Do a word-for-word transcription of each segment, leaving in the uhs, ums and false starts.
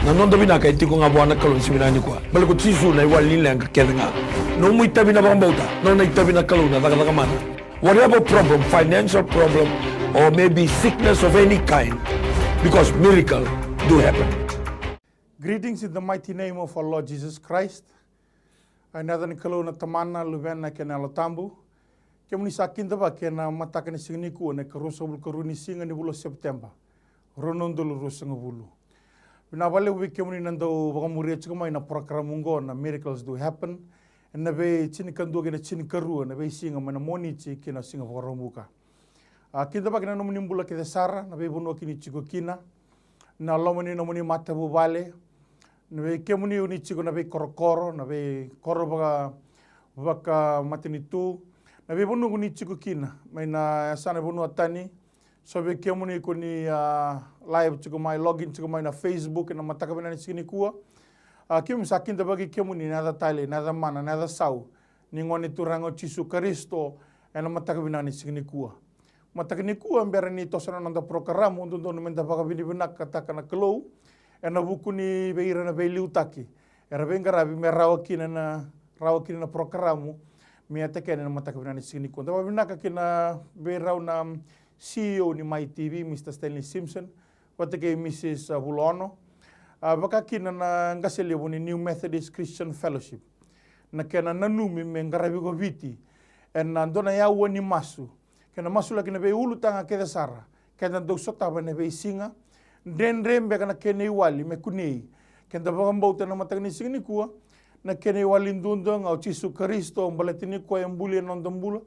Na noda vinaka e tiko ga vua na Kalou ni siga vinaka nikua. Baleta ko Jisu na iwali ni leqa kece ga. Nomu itavi na vakabauta, nona itavi na Kalou na cakacaka mana. Whatever problem, financial problem, or maybe sickness of any kind, because miracle do happen. Greetings in the mighty name of our Lord Jesus Christ. Ena yaca ni Kalou na Tamana, Luvena kei na Yalo Tabu. Kemuni sa kidavaki ena mataka ni siga nikua, na ikaruasagavulu ka rua ni siga ni vula o Sepiteba, rua na udolu ruasagavulu. Vinaka vakalevu vei kemuni na dau vakamuria tiko mai na porokaramu oqo na Miracles Do Happen, ena veitinikadua kei na tinikarua na veisiga mai na Moniti ki na Siga Vakaraubuka. A, kidavaki na nomuni bula kece sara, na veivanua kini tiko kina, na loma ni nomuni matavuvale, na vei kemuni oni tiko na veikorokoro, na veikoro vaka, vakamatanitu, na veivanua koni tiko kina, mai na yasana vanua tani. So vei kemuni koni, a, live tiko mai, login tiko mai na Facebook ena mataka vinaka ni siga nikua. A, keimami sa kidavaki kemuni na yaca talei, na yaca mana, na yaca sau ni Gone Turaga o Jisu Karisito ena mataka vinaka ni siga nikua. Mataka nikua, bera ni toso na noda porokaramu, dodonu meda vakavinavinakataka na Kalou ena vuku ni vei ira na veiliutaki era veiqaravi me rawa kina na, rawa kina na porokaramu me yatakena ena mataka vinaka ni siga nikua. Da vakavinavinaka kina vei rau na C E O ni Mai T V, Mister Stanley Simpson, vata kei Missus Vulono. A, vaka kina na qase levu ni New Methodist Christian Fellowship, na kena nanumi me qaravi ko Viti ena dua na aua ni masu kei na masulaki na veiulutaga kece sara keda dau sotava ena veisiga. Dredre beka na kena iwali me kunei. Keda vakabauta ena mataka ni siga nikua, na kena iwali duadua ga o Jisu Karisito, baleta ni koya e buli ena noda bula.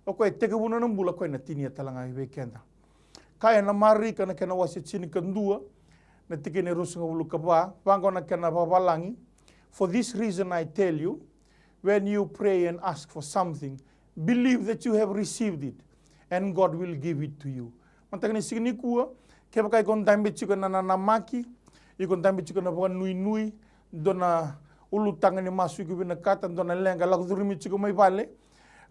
O koya e tekivuna na bula, o koya na tinia tale ga vei keda. Kaya na Marika na kena wase tinikadua, na tikina e ruasagavulu ka va, vaqo na kena vakavalagi: "For this reason I tell you, when you pray and ask for something, believe that you have received it, and God will give it to you." Mataka ni siga nikua, kevaka iko dabe tiko ena nanamaki, iko dabe tiko ena vakanuinui, dua na ulutaga ni masu iko vinakata, dua na leqa lako curumi tiko mai vale,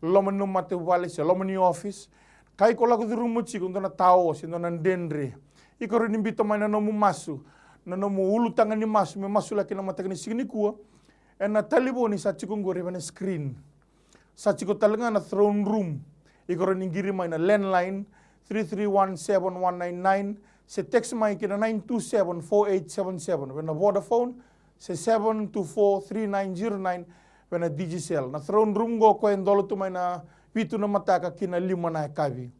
loma ni nomu matavuvale se loma ni office, ka iko lako curuma tiko dua na tao se dua na dredre, iko rawa ni biuta mai na nomu masu, na nomu ulutaga ni masu me masulaki ena mataka ni siga nikua, ena talevoni sa tiko qori ena screen. Sa tiko tale ga na throne room. Iko rawa ni qiri mai na landline three three one seven one nine nine, se text mai ki na nine two seven four eight seven seven vei na Vodafone, se seven two four three nine zero nine vei na Digicel. Na throne room qo, koya e dola tu mai na vitu na mataka ki na lima na yakavi.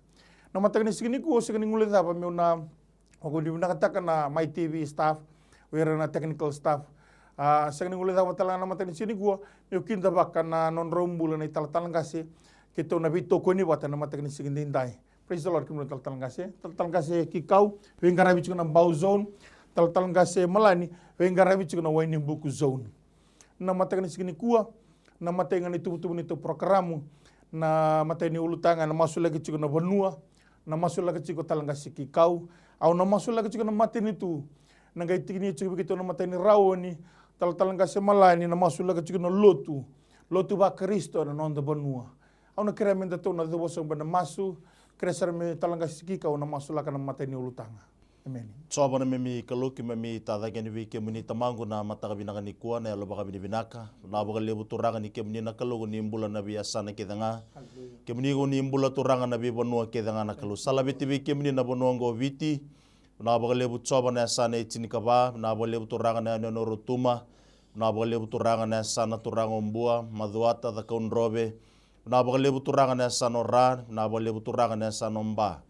Na mataka ni siga nikua, au sega ni guilecava meu na vakavinavinakataka na Mai T V staff, o ira na technical staff. A, sega ni guilecava tale ga na mataka ni siga nikua meu kidavaka na nodrau bula na italatala qase keitou na veitokoni vata na mataka ni siga edaidai. Praise the Lord, kemuni talatala qase. Talatala qase Kikau, veiqaravi tiko na Bau Zone. Talatala qase Malani, veiqaravi tiko na Wainibuku Zone. Na mataka ni siga nikua, na matai ga ni tuvatuva ni tou porokaramu, na matai ni ulutaga na masulaki tiko na vanua, na masulaki tiko talatala qase Kikau, au na masulaki tiko na matanitu. Na qai tikinia tiko vei keitou na matai ni rauni, talatala qase Malani, na masulaki tiko na lotu, lotu vaKarisito ena noda vanua. Au na kerea me datou na cuva sobu ena masu, kerea sara me talatala qase Kikau na masulaka na matai ni ulutaga. Emeni. Jiova na neimami Kalou, keimami tacake yani vei kemuni Tamaqu na mataka vinaka nikua, na yalo vakavinavinaka. Vinaka vakalevu Turaga ni kemuni na Kalou ni bula na veiyasana kece ga. Hallelujah. Kemuni ko ni bula Turaga na veivanua kece ga na Kalou. Sa laveti vei kemuni na vanua oqo o Viti. Vinaka vakalevu Jiova na yasana e tinikava. Vinaka vakalevu Turaga na yanuyanu o Rotuma. Vinaka vakalevu Turaga na yasana Turaga o Bua, Macuata, Cakaudrove. Vinaka vakalevu Turaga na yasana o Ra. Vinaka vakalevu Turaga na yasana o Ba.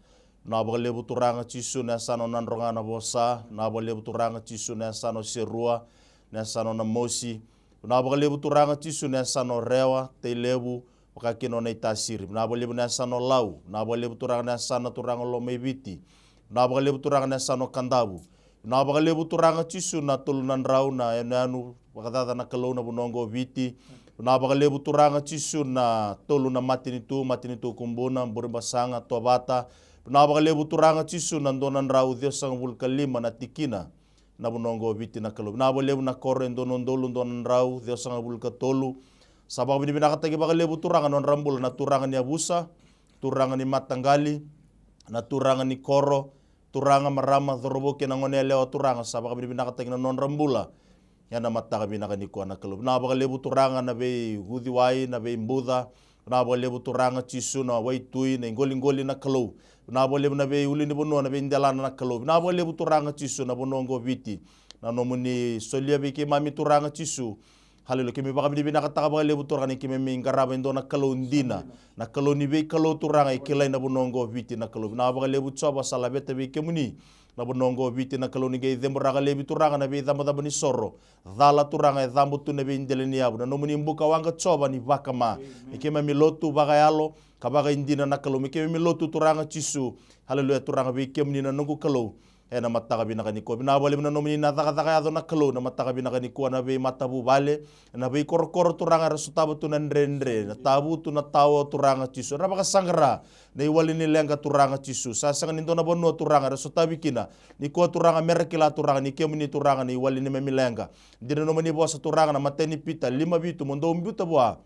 Vinaka vakalevu Turaga Jisu na yasana o Nadroganavosa. Vinaka vakalevu Turaga Jisu na yasana o Serua, na yasana o Namosi. Vinaka vakalevu Turaga Jisu na yasana o Rewa, Tailevu, vaka kina o Naitasiri. Vinaka vakalevu na yasana o Lau. Vinaka vakalevu Turaga na yasana Turaga o Lomaiviti. Vinaka vakalevu Turaga na yasana o Kadavu. Vinaka vakalevu Turaga Jisu na tolu na drau na yanuyanu vakacaca na Kalou na vanua oqo o Viti. Vinaka vakalevu Turaga Jisu na tolu na matanitu, matanitu Kubuna, Burebasaga, Tovata. Vinaka vakalevu Turaga Jisu na dua na drau ciwasagavulu ka lima na tikina na vanua oqo o Viti na Kalou. Vinaka vakalevu na koro e dua na udolu dua na drau ciwasagavulu ka tolu. Sa vakavinavinakataki vakalevu Turaga na nodra bula na turaga ni yavusa, turaga ni mataqali, na turaga ni koro, Turaga, marama, cauravou kei na gone yalewa, Turaga, sa vakavinavinakataki na nodra bula ena mataka vinaka nikua na Kalou. Vinaka vakalevu, Turaga, na veiuciwai, na veibuca. Vinaka vakalevu, Turaga Jisu, na waitui, na iqoliqoli na Kalou. Vinaka vakalevu na veiulunivanua, na veidelana na Kalou. Vinaka vakalevu, Turaga Jisu, na vanua oqo o Viti. Na nomuni solia vei keimami, Turaga Jisu. Haleluya. Keimami vakavinavinakataka vakalevu, Turaga, ni keimami qarava e dua na Kalou dina. Na Kalou ni veikalou, Turaga, e kilai na vanua oqo o Viti na Kalou. Vinaka vakalevu, Jiova, sa laveta vei kemuni na vanua oqo o Viti na Kalou, ni qai ceburaka laivi, Turaga, na veicabocabo ni soro. Cala, Turaga, e cabo tu na veidela ni yavu. Na nomuni buka waqa, Jiova, ni vakama. Me keimami lotu vakayalo ka vakaidina na Kalou. Me keimami lotu, Turaga Jisu. Haleluya, Turaga, vei kemuni na noqu Kalou. Ena mataka vinaka nikua, vinaka vakalevu na nomuni na cakacaka yaco na Kalou, na mataka vinaka nikua, na veimatavuvale, na veikorokoro, Turaga, era sotava tu na dredre, na tavutu, na tawa, Turaga Jisu, era vakasaqara na iwali ni leqa, Turaga Jisu. Sa sega ni dua na vanua, Turaga, era sotavi kina nikua, Turaga, mera kila, Turaga, ni kemuni, Turaga, na iwali ni neimami leqa. Dina na nomuni vosa, Turaga, na imatai ni Pita lima vitu, mo dou biuta vua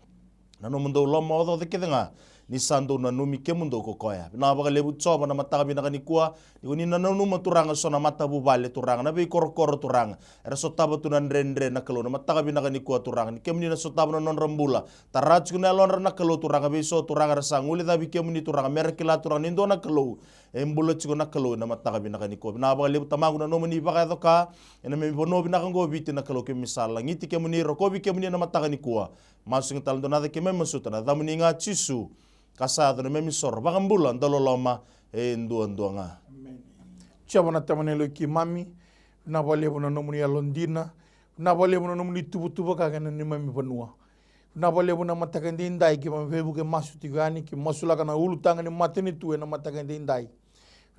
na nomudou lomaocaoca kece ga, ni sa dou nanumi kemudou ko koya. Vinaka vakalevu, Jiova, na mataka vinaka nikua, ni ko ni na nanuma, Turaga, so na matavuvale, Turaga, na veikorokoro, Turaga, era sotava tu na dredre na Kalou, na mataka vinaka nikua, Turaga, ni kemuni na sotava na nodra bula. Tara tiko na yalodra na Kalou, Turaga, vei so, Turaga, era sa guilecavi kemuni, Turaga, mera kila, Turaga, ni dua na Kalou e bula tiko na Kalou ena mataka vinaka nikua. Vinaka vakalevu, Tamaqu, na nomuni vakayaco ka ena neimami vanua vinaka oqo o Viti na Kalou, keimami sa lagiti kemuni, rokovi kemuni ena mataka nikua. Masu ga tale dua na yaca keimami masuta, na yacamuni ga, Jisu, ka sa yaco na neimami isoro vakabula dauloloma e duadua ga. Jiova na Tamana yaloi keimami, vinaka vakalevu na nomuni yalodina, vinaka vakalevu na nomuni tuvatuva ka kei na neimami vanua. Vinaka vakalevu na mataka edaidai keimami veivuke masu tiko yani, keimami masulaka na ulutaga ni matanitu ena mataka edaidai.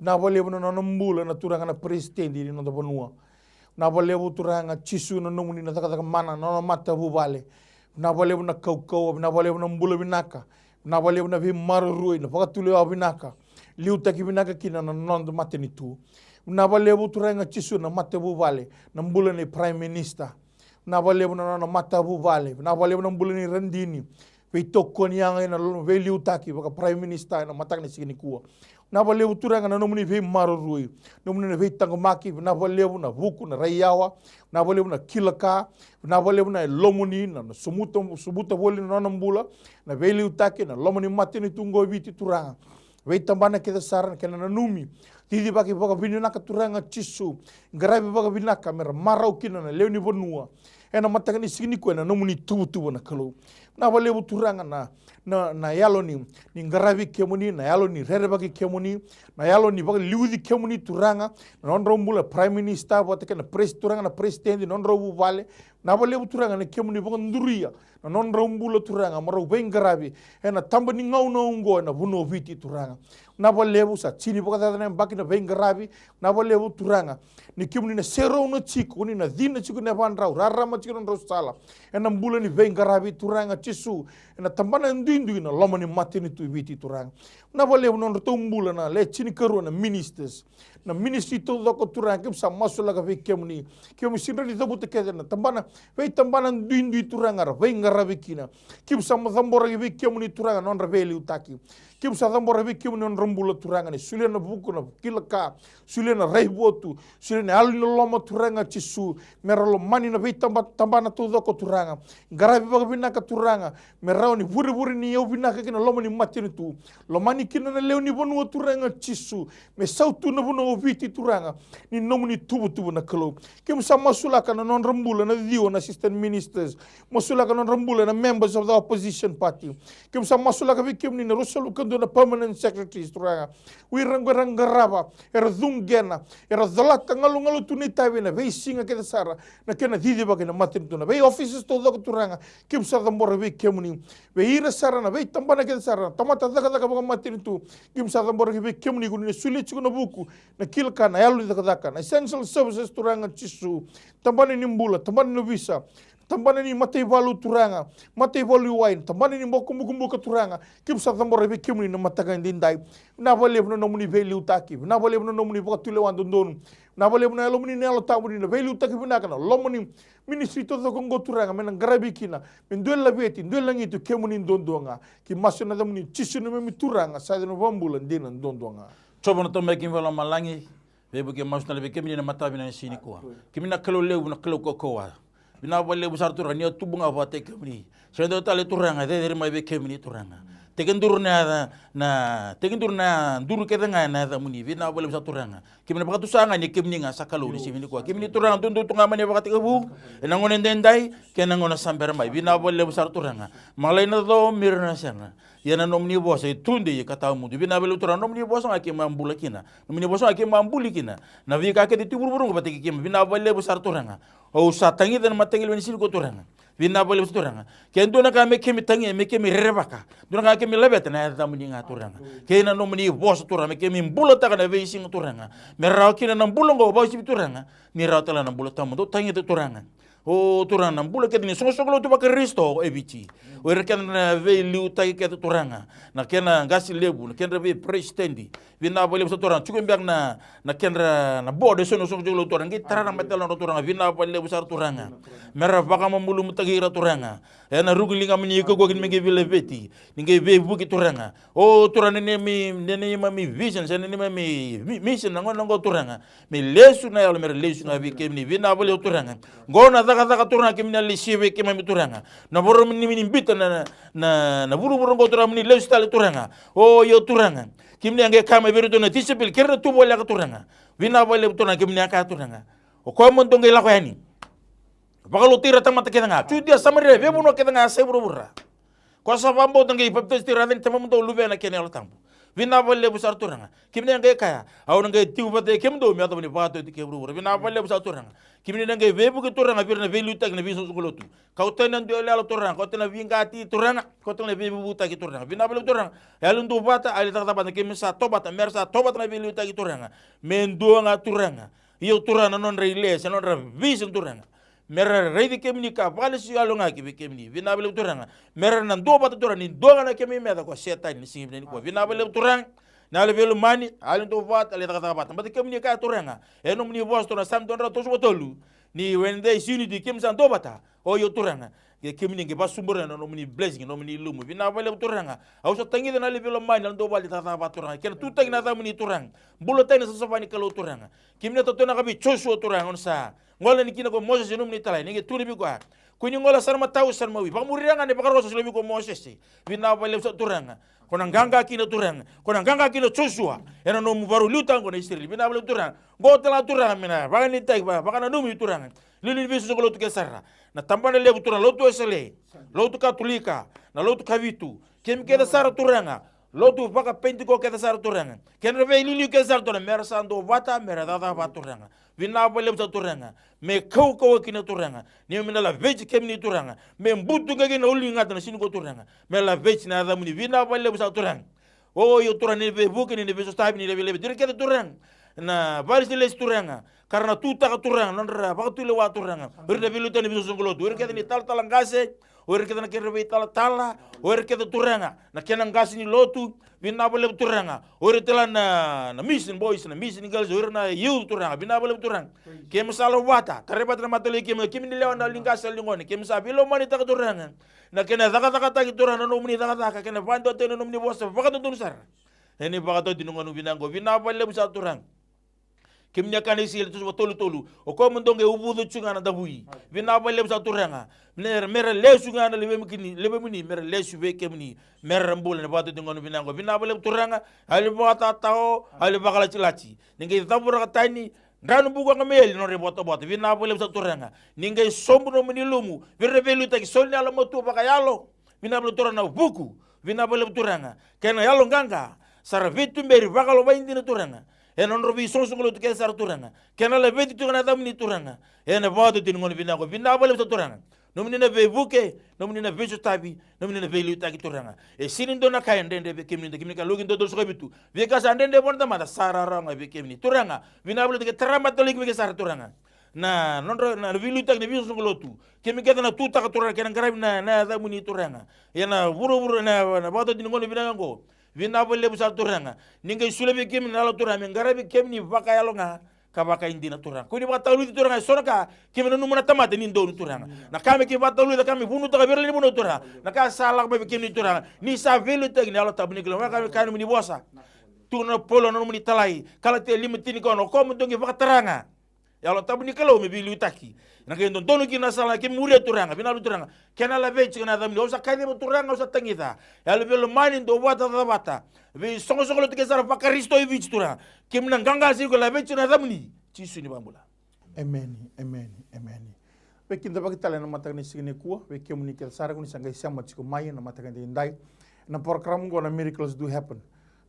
Vinaka vakalevu na nona bula na Turaga na Peresitedi ni noda vanua. Vinaka vakalevu, Turaga Jisu, na nomuni na cakacaka mana, na nona matavuvale. Vinaka vakalevu na kaukauwa, vinaka vakalevu na bula vinaka. Vinaka vakalevu na veimaroroi, na vakatulewa vinaka. Liutaki vinaka kina na noda matanitu. Vinaka vakalevu, Turaga Jisu, na matavuvale, na bula nei Prime Minister. Vinaka vakalevu na nona matavuvale. Vinaka vakalevu na bula nei Radini. Veitokoni yaga ena lo-, veiliutaki vaka Prime Minister ena mataka ni siga nikua. Vinaka vakalevu, Turaga, na nomuni veimaroroi, nomuni na veitaqomaki. Vinaka vakalevu na vuku, na raiyawa. Vinaka vakalevu na kila ka. Vinaka vakalevu na yalomuni, na, na sobuta, sobuta voli na nona bula, na veiliutaki ena loma ni matanitu oqo o Viti, Turaga. Veitabana kece sara na kena nanumi, cicivaki vakavinaka, Turaga Jisu. Qaravi vakavinaka mera marau kina na lewe ni vanua ena mataka ni siga nikua ena nomuni tuvatuva na Kalou. Vinaka vakalevu, Turaga, na, na, na yalo ni, ni qaravi kemuni, na yalo ni rerevaki kemuni, na yalo ni vakaliuci kemuni, Turaga, na nodrau bula Prime Minister vata kei na Pres-, Turaga na Peresitedi, na nodrau vuvale. Vinaka vakalevu, Turaga, na kemuni vakaduria na nodrau bula, Turaga, mo rau veiqaravi ena taba ni gauna oqo ena vanua o Viti, Turaga. Vinaka vakalevu, sa tini vakacaca na yabaki na veiqaravi. Vinaka vakalevu, Turaga, ni kemuni na serauna tiko, ni na cina tiko na yavadrau, rarama tiko na nodrau sala ena bula ni veiqaravi, Turaga Jisu, ena tabana duidui na loma ni matanitu o Viti, Turaga. Vinaka vakalevu na nodratou bula na le tinikarua na ministers, na ministry taucoko, Turaga, keimami sa masulaka vei kemuni. Keimami sega ni cavuta kece na tabana, veitabana duidui, Turaga, ra veiqaravi kina. Keimami sa mai caboraki vei kemuni, Turaga, na nodra veiliutaki. Keimami sa cabora vei kemuni na nodra bula, Turaga, ni solia na vuku, na kila ka, solia na raivotu, solia na yalo ni loloma, Turaga Jisu, mera lomani na veitaba-, tabana taucoko, Turaga. Qaravi vakavinaka, Turaga, me rawa ni vurevure ni yau vinaka ki na loma ni matanitu. Lomani kina na lewe ni vanua, Turaga Jisu, me sautu na vanua o Viti, Turaga, ni nomuni tuvatuva na Kalou. Keimami sa masulaka na nodra bula na ciwa na assistant ministers. Masulaka na nodra bula na members of the opposition party. Keimami sa masulaka vei kemuni na ruasagavulu ka dua na permanent secretaries, Turaga. O ira qo era qarava, era cuqena, era colata galugalu tu na itavi ena veisiga kece sara, na kena cicivaki na matanitu, na vei offices taucoko, Turaga. Keimami sa cabora vei kemuni, vei ira sara na veitabana kece sara, na tamata cakacaka vakamatanitu. Keimami sa cabora ki vei kemuni, ko ni na solia tiko na vuku, na kila ka, na yalo ni cakacaka, na essential services, Turaga Jisu. Tabana ni bula, tabana ni ovisa, tabana ni mataivalu, Turaga, mataivalu i wai, tabana ni boko bukabuka, Turaga. Keimami sa cabora vei kemuni na mataka edaidai. Vinaka vakalevu na nomuni veiliutaki, vinaka vakalevu na nomuni vakatulewa dodonu. Vinaka vakalevu na Yalomuni na Yalo Tabu ni na veiliutaki vinaka na loma ni ministry taucoko oqo, Turaga, me na qaravi kina, me dua e laveti, dua e lagiti, o kemuni duadua ga. Keimami masu ena yacamuni Jisu na neimami Turaga, sa yaco na vakabula dina duadua ga. Jiova na Tamai keimami vakalomalagi, Veivuke masu tale vei kemuni na mataka vinaka ni siga nikua. Kemuni na Kalou levu, na Kalou kaukauwa. Vinaka vakalevu sara Turaga ni a tubu ga vakataki kemuni. Sega ni dua tale Turaga e cecere mai vei kemuni Turaga. Tekiduru na yaca, na tekiduru na duru kece ga ena yacamuni. Vinaka vakalevu sara Turaga. Kemuni na vakatusa ga ni kemuni ga sa Kalou ni siga nikua. Kemuni Turaga duadua tu ga mai na ivakatekivu, ena gauna edaidai kei na gauna sa bera mai. Vinaka vakalevu sara Turaga. Malai na comi ira na sega. Ia na nomuni vosa e tudei ka tawamudu. Vinaka vakalevu Turaga, nomuni vosa ga keimami bula kina. Nomuni vosa ga keimami buli kina. Na veika kece tu e vuravura oqo vakataki keimami. Vinaka vakalevu sara Turaga. Au sa tagica na mataqali ni siga nikua Turaga. Vinaka vakalevu sara Turaga. Ke dua na ka me keimami tagia, me keimami rerevaka, dua na ka keimami laveta, na yacamuni ga Turaga. Kei na nomuni vosa Turaga, me keimami bulataka na veisiga Turaga. Me rawa kina na bula oqo vakauasivi Turaga. Ni rawa tale na bula tawamudu. Au tagica Turaga. O Turaga, na bula kece ni soqosoqo lotu vaKarisito e Viti. O ira kece na veiliutaki kece Turaga. Na kena qase levu, na kedra veiperesitedi. Vinaka vakalevu sara Turaga. Tiko beka na, na kedra na board eso na soqosoqo lotu Turaga. Qai tara na mataqali nodra Turaga. Vinaka vakalevu sara Turaga. Mera vakamalumalumutaki ira Turaga. Ena ruku ni ligamuni kaukauwa kina me qai veilaveti. Ni qai veivuke Turaga. O Turaga, na neimami, na neimami vision, se na neimami mi-, mission na gauna oqo Turaga. Me lesu na yalo, mera lesu ga vei kemuni. Vinaka vakalevu Turaga. Qo na cakacaka Turaga kemuni a lesia vei keimami Turaga. Na voro ni, ni biuta na, na, na vuravura oqo Turaga, mo ni lesu tale Turaga. O io Turaga. Kemuni a qai kaya mai vei iratou na tisaipeli, kei ira na tu voleka Turaga. Vinaka vakalevu Turaga, kemuni a kaya Turaga. O koya mo dou qai lako yani. Vakalotutaki ira na tamata kece ga. Jutia, Samaria, veivanua kece ga e yasai vuravura. Ko sa vakabauta qai papitaiso ira ena yaca ni Tamamudou, Luvena kei na Yalo Tabu. Vinaka vakalevu sara Turaga. Kemuni na qai kaya, au na qai tiko vata kei kemudou me yacova ni vakatauti kei vuravura. Vinaka vakalevu sara Turaga. Kemuni na qai veivuke Turaga vei ira na veiliutaki na veisoqosoqo lotu. Kau tani na dua yaloyalo Turaga, kau tani na veiqati Turaga, kau tani na veivuvutaki Turaga. Vinaka vakalevu Turaga. Yalo duavata, yalo cakacaka vata, keimami sa tauvata, mera sa tauvata na veiliutaki Turaga. Me dua ga Turaga. Io Turaga na nodra ile, se na nodra vision Turaga. Mera raici kemuni ka vakalesui yalo ga ki vei kemuni. Vinaka vakalevu Turaga. Mera na duavata Turaga ni dua ga na keimami meca ko Setani ni siga vinaka nikua. Vinaka vakalevu Turaga. Na yalo veilomani, yalo duavata, yalo cakacaka vata. Baleta kemuni kaya Turaga. E nomuni vosa Turaga, Same dua na drau tolusagavulu ka tolu. Ni when there is unity, keimami sa duavata. O io Turaga. Ke kemuni qai vakasuburaki na nomuni blessing, nomuni ilumu. Vinaka vakalevu Turaga. Au sa tagica na yalo veilomani, yalo duavata, yalo cakacaka vata Turaga. Kena tutaki na yacamuni Turaga. Bula tani na savasava ni Kalou Turaga. Kemuni na tautaunaka vei Josua Turaga, gauna sa gole yani kina ko Mosese e nomuni italai, ni qai tukuna vei koya, kua ni gole sara matau, sara mawi. Vakamuria ga na ivakaro sa solia vei iko o Mosese. Vinaka vakalevu sara Turaga. Ko na qaqa kina Turaga. Ko na qaqa kina Josua. Ena nomu vakarau liutaka oqo na Isireli. Vinaka vakalevu Turaga. Qo tale ga Turaga me na vakanuinui, va-, vakananumi Turaga. Liuliu ni veisoqosoqo lotu kece sara. Na tabana levu Turaga, lotu Wesele. Lotu Katolika. Na lotu Kavitu. Keimami kece sara Turaga. Lotu vakaPenitiko kece sara Turaga. Kedra veiliuliu kece sara Turaga. Mera sa duavata, mera cakacaka vata Turaga. Vinaka vakalevu sara Turaga. Me kaukauwa kina Turaga. Ni me na laveti kemuni Turaga. Me butuka kina na uluniganata na siga nikua Turaga. Me laveti na yacamuni. Vinaka vakalevu sara Turaga. O io Turaga ni veivuke, ni veisotavi, ni veilaveti. Ira kece Turaga. Na vakailesilesi Turaga. Ka ra na tutaka Turaga. Nodra vakatulewa Turaga. O ira na veiliutaki ni veisoqosoqo lotu. O ira kece ni talatala qase. O ira kece na kedra veitalatala, o ira kece Turaga, na kena qase ni lotu, vinaka vakalevu Turaga. O ira tale na, na mission boys, na mission girls, o ira na youth Turaga, vinaka vakalevu Turaga. Keimami sa laveta, tarai vata na matalotu i keimami, keimami ni lewa na liga sa ligone, keimami sa veilomanitaka Turaga. Na kena cakacakataki Turaga, na nomuni cakacaka, kena vakadewataki na nomuni vosa, vakadodonu sara. Ena ivakatauti ni gauna vinaka oqo, vinaka vakalevu sara Turaga. Kemuni a kaya na Isireli tolusagavulu ka tolu, tolu. O koya mo dou qai uvuca tiko ga na davui. Vinaka vakalevu sara Turaga. Mera, mera lesu ga na luvemuni, luvemuni, mera lesu vei kemuni. Mera bula ena vakatauti ni gauna vinaka oqo. Vinaka vakalevu Turaga. Yalo ni vakatatao, yalo ni vakalatilati. Ni qai cavurakatani, drano bukawaqa mai yali na nodra ivotavota. Vinaka vakalevu sara Turaga. Ni qai sobu nomuni ilumu. Vei ira na veiliutaki, soli na yalomatua vakayalo. Vinaka vakalevu Turaga na vuku. Vinaka vakalevu Turaga. Kei na yalo qaqa. Sa ra veituberi vakayalo vakaidina Turaga. Ena nodra veisoqosoqo lotu kece sara Turaga. Kei na laveti Turaga na yacamuni Turaga. Ena vakatauti ni gauna vinaka oqo. Vinaka vakalevu sara Turaga. Nomuni na veivuke, nomuni na veisotavi, nomuni na veiliutaki Turaga. E sega ni dua na ka e dredre vei kemuni, kemuni ka loki dodonu saka vitu. Veika sa dredre vua na tamata, sa rawarawa ga vei kemuni. Turaga, vinaka vakalevu Turaga, tara matalotu i keimami sara Turaga. Na nodra, na veiliutaki, na veisoqosoqo lotu. Keimami kece na tutaka Turaga, kei na qaravi na, na yacamuni Turaga. Ia na vuravura, na, na vakatauti ni gauna vinaka oqo. Vinaka vakalevu sara Turaga. Ni qai solia vei keimami na yalo Turaga, me qaravi kemuni vakayalo ga, ka vakaidina Turaga. Kua ni vakataluci Turaga, eso na ka, keimami nanuma na tamata ni donu Turaga. Na ka me keimami vakataluca, ka me vunutaka vei ira na lewe ni vanua Turaga. Na ka sa lako mai vei kemuni Turaga. Ni sa veiliutaki na Yalo Tabu ni Kalou, vaka me kaya nomuni vosa. Tukuna o Paula na nomuni italai, Kalatia lima tinikaono, o koya mo dou qai vakatara ga. Yalo Tabu ni Kalou me veiliutaki. Na qai dodonu kina na sala, keimami muria Turaga, vinaka vakalevu Turaga. Kena laveti tiko na yacamuni, au sa kaciva Turaga, au sa tagica. Yalo veilomani, dou vakatacavata. Veisoqosoqo lotu kece sara vaKarisito e Viti Turaga. Keimami na qaqa sara iko, laveti tiko na yacamuni. Jisu ni vakabula. Emeni, emeni, emeni. Veikidavaki tale ena mataka ni siga nikua, vei kemuni kece sara ko ni sa qai sema tiko mai ena mataka edaidai. Na porokaramu oqo na Miracles Do Happen.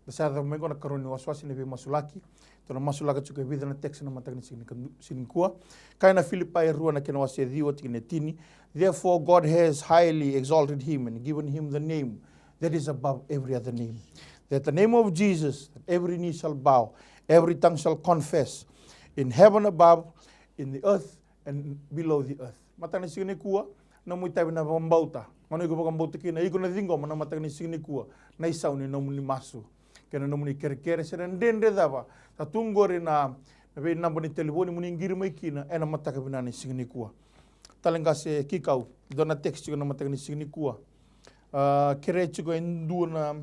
Da sa yaco mai oqo na ikarua ni wasewase ni veimasulaki. Tou na masulaka tiko e vica na text ena mataka ni siga ni kadu-, siga nikua. Kaya na Filipai e rua na kena wase e ciwa tikina e tini. Therefore God has highly exalted him and given him the name that is above every other name. That the name of Jesus, that every knee shall bow, every tongue shall confess, in heaven above, in the earth and below the earth. Mataka ni siga nikua, nomu itavi na vakabauta. Gauna iko vakabauta kina, iko na ciqoma na mataka ni siga nikua na isau ni nomuni masu kei na nomuni kerekere se na dredre cava. Sa tu oqori na, na veinaba ni talevoni mo ni qiri mai kina ena mataka vinaka ni siga nikua. Tale qase Kikau, dua na text tiko na mataka ni siga nikua. A, kerea tiko e dua na,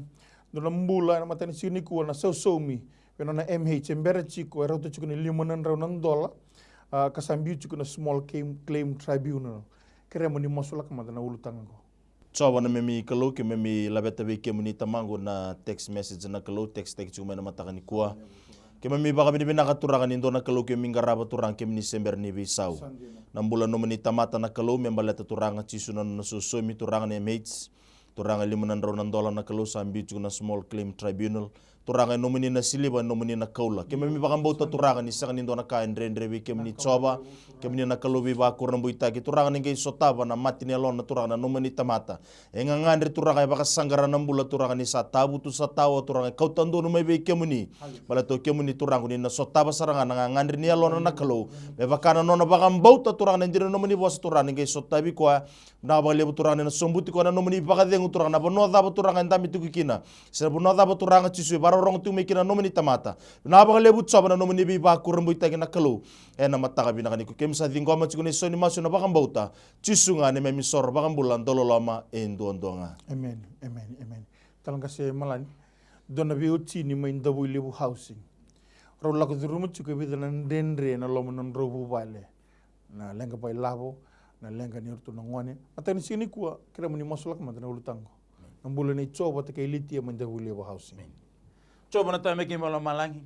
dua na bula ena mataka ni siga nikua na sausaumi vei nona M H, e bera tiko, e rauta tiko ni lima na drau na dola, a, ka sa biu tiko na Small Claim, Claim Tribunal. Kerea mo ni masulaka mada na ulutaga oqo. Jiova na neimami Kalou, keimami laveta vei kemuni Tamaqu na text message na Kalou, text taki tiko mai na mataka nikua. Keimami vakavinavinaka Turaga ni dua na Kalou keimami qarava Turaga, keimami se bera ni veisau. Na bula nomuni tamata na Kalou me baleta Turaga Jisu na nona sausaumi Turaga na M H. Turaga e lima na drau na dola na Kalou sa biu tiko na Small Claim Tribunal. Turaga e nomuni na siliva, e nomuni na koula. Keimami vakabauta Turaga ni sega ni dua na ka e dredre vei kemuni Jiova. Keimami na Kalou veivakurabuitaki Turaga ni qai sotava na mate ni yalona Turaga na nomuni tamata. E gagadre Turaga e vakasaqara na bula Turaga ni sa tavutu sa tawa Turaga e kauta donu mai vei kemuni. Baleta o kemuni Turaga ni na sotava sara ga na gagadre ni yalona na Kalou. Me vaka na nona vakabauta Turaga na dina na nomuni vosa Turaga ni qai sotavi koya. Vinaka vakalevu Turaga ni na sobuti koya na nomuni vakacegu Turaga na vanua cava Turaga e dabe tiko kina. Se na vanua cava Turaga Jisu e vakarorogo tiko mai kina na nomuni tamata. Vinaka vakalevu Jiova na nomuni veivakurabuitaki na Kalou. Ena mataka vinaka nikua keimami sa ciqoma tiko na isau ni masu ena vakabauta. Jisu ga na neimami isoro vakabula dau loloma e duadua ga. Emeni, emeni, emeni. Tale qase Malani. Dua na veiwatini mai Davuilevu Housing. Rau lako curuma tiko e vica na dredre ena loma ni nodrau vuvale. Na leqa vakailavo, na leqa ni ratou na gone. Mataka ni siga nikua, kerea mo ni masulaka mada na ulutaga. Na bula nei Jiova vata kei Litia mai Davuilevu Housing. Jiova na Tamai keimami mai lomalagi.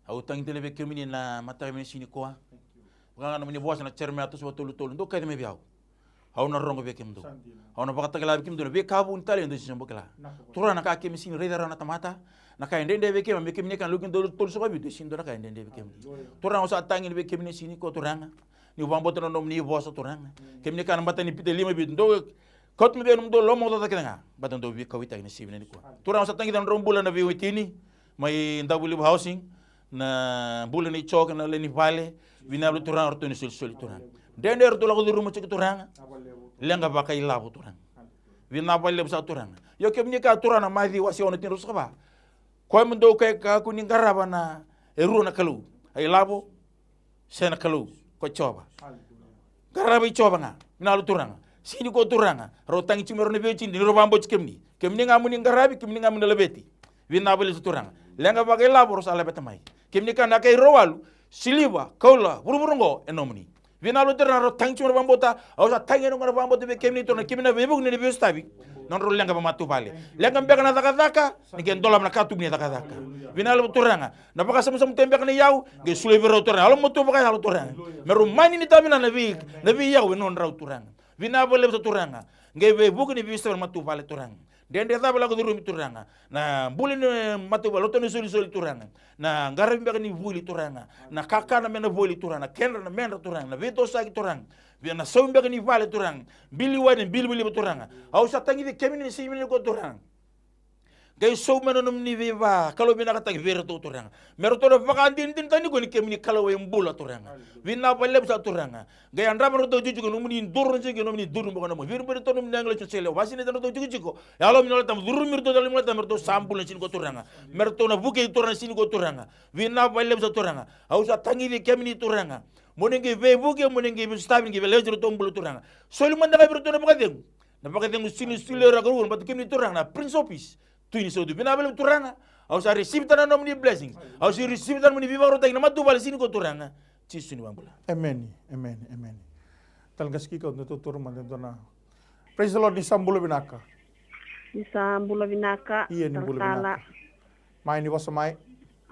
Au tagi tale vei kemuni na mataka ni siga nikua. Vaka ga nomuni vosa na Jeremaia tolusagavulu ka tolu tolu, dou kaci mai vei au. Au na rogo vei kemudou. Au na vakatakila vei kemudou na veika vuni tale e dou sega ni bau kila. Turaga na ka keimami sega ni raica rawa na tamata. Na ka e dredre vei kemuni, me kemuni kaya na Luke dua, tolusagavulu ka vitu, e sega ni dua na ka e dredre vei kemuni. Turaga au sa tagi vei kemuni siga nikua Turaga. Niu vakabauta na nomuni vosa Turaga. Kemuni kaya na matanipiti lima vitu, dou kauta mai vei au na nomudou lomaocaoca kece ga. Baleta dou veikauwaitaki na siga vinaka nikua. Turaga au sa tagica na nodrau bula na veiwatini mai Davuilevu Housing, na bula nei Joe kei na lewe ni vale. Vinaka vakalevu Turaga, ratou na isolisoli Turaga. Dredre ratou lako curuma tiko Turaga. Leqa vakailavo Turaga. Vinaka vakalevu saka Turaga. Io kemuni kaya Turaga na Maciu wase ono, tinikarua, ruasagavulu ka va. Koya mo dou kaya, kakua ni qarava na, e rua na kalou. A ilavo se na Kalou ko Jiova. Qarava i Jiova ga. Vinaka vakalevu Turaga. Siga nikua Turaga, rau tagi tiko mai rau na veiwatini ni rau vakabauti kemuni. Kemuni ga mo ni qaravi, kemuni ga mo ni laveti. Vinaka vakalevu Turaga. Leqa vakailavo rau sa laveta mai. Kemuni kaya na kai rau walu, siliva, koula, vuravura oqo e nomuni. Vinaka vakalevu Turaga, rau tagi tiko mai na vakabauta. Au sa tagi ena gauna vakabauta vei kemuni Turaga, kemuni na veivuke ni veisotavi. Na nodrau leqa vakamatavuvale. Leqa beka na cakacaka, ni qai dolava na katuba ni cakacaka. Vinaka vakalevu Turaga. Na vakasamusamu tiko beka na iyau, qai solia vei rau Turaga. Yalomatua vakayalo Turaga. Me rau mani ni tavina na vei, na veiyau e nodrau Turaga. Vinaka vakalevu saka Turaga. Qai veivuke ni veisotavi na matavuvale Turaga. Dredre cava e lako curumi Turaga. Na bula ni matavuvale, lotu ni solisoli Turaga. Na qaravi beka ni vuli Turaga. Na kakana me na voli Turaga. Na kedra na medra Turaga. Na veitosaki Turaga. Vei na saumi beka ni vale Turaga. Bili wai na bili valiva Turaga. Au sa tagici kemuni ni siga vinaka nikua Turaga. Qai saumi na nomuni veivakalougatataki vei iratou Turaga. Me ratou na vakadinadinataka nikua ni kemuni Kalou e bula Turaga. Vinaka vakalevu saka Turaga. Qai yadrava na nodratou jikojiko, nomuni duru na jikojiko, nomuni duru beka na nomuni. Vei iratou nomuni agilosi na seleni, vakasinaita na nodratou jikojiko. Yalo ni Yalo Tabu, curumi iratou, Yalo ni Yalo Tabu, me ratou sa bula na siga nikua Turaga. Me ratou na vukei Turaga na siga nikua Turaga. Vinaka vakalevu saka Turaga. Au sa tagici kemuni Turaga. Mo ni qai veivuke, mo ni qai veisotavi, ni qai veileweci iratou bula Turaga. Soli mada ga vei iratou na vakacegu. Na vakacegu sili, sili, rau ka rau, baleta kemuni Turaga na Prince of Peace. Tui ni sautu. Vinaka vakalevu Turaga. Au sa receive tana nomuni blessings. Au sa receive tana nomuni veivakarautaki na matavuvale siga nikua Turaga. Jisu ni vakabula. Emeni, emeni, emeni. Talega siki kau na totoro mada dua na. Praise the Lord, ni sa bula vinaka. Ni sa bula vinaka. Ia ni bula vinaka. Mai ni vosa mai.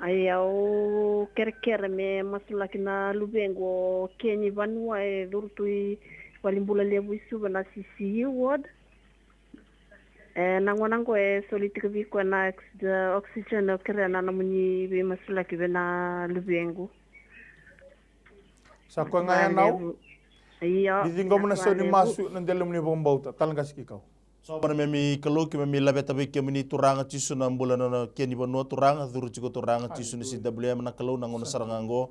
Ai au kerekere me masulaki na luvequ o Keni Vanua e curu tu i Valibula Levu i Suva na C C U ward. E na gona qo e soli tiko vei koya na oxygen, o kerea na nomuni veimasulaki vei na luvequ. Sa koya ga ya nau. Io. Ni ciqoma na sau ni masu na dela muni vakabauta. Talega siki kau. Jiova na memi Kalou, keimami laveta vei kemuni Turaga Jisu na bula na nona Keni Vanua Turaga, curu tiko Turaga Jisu ni C W M na Kalou na gauna sara ga oqo.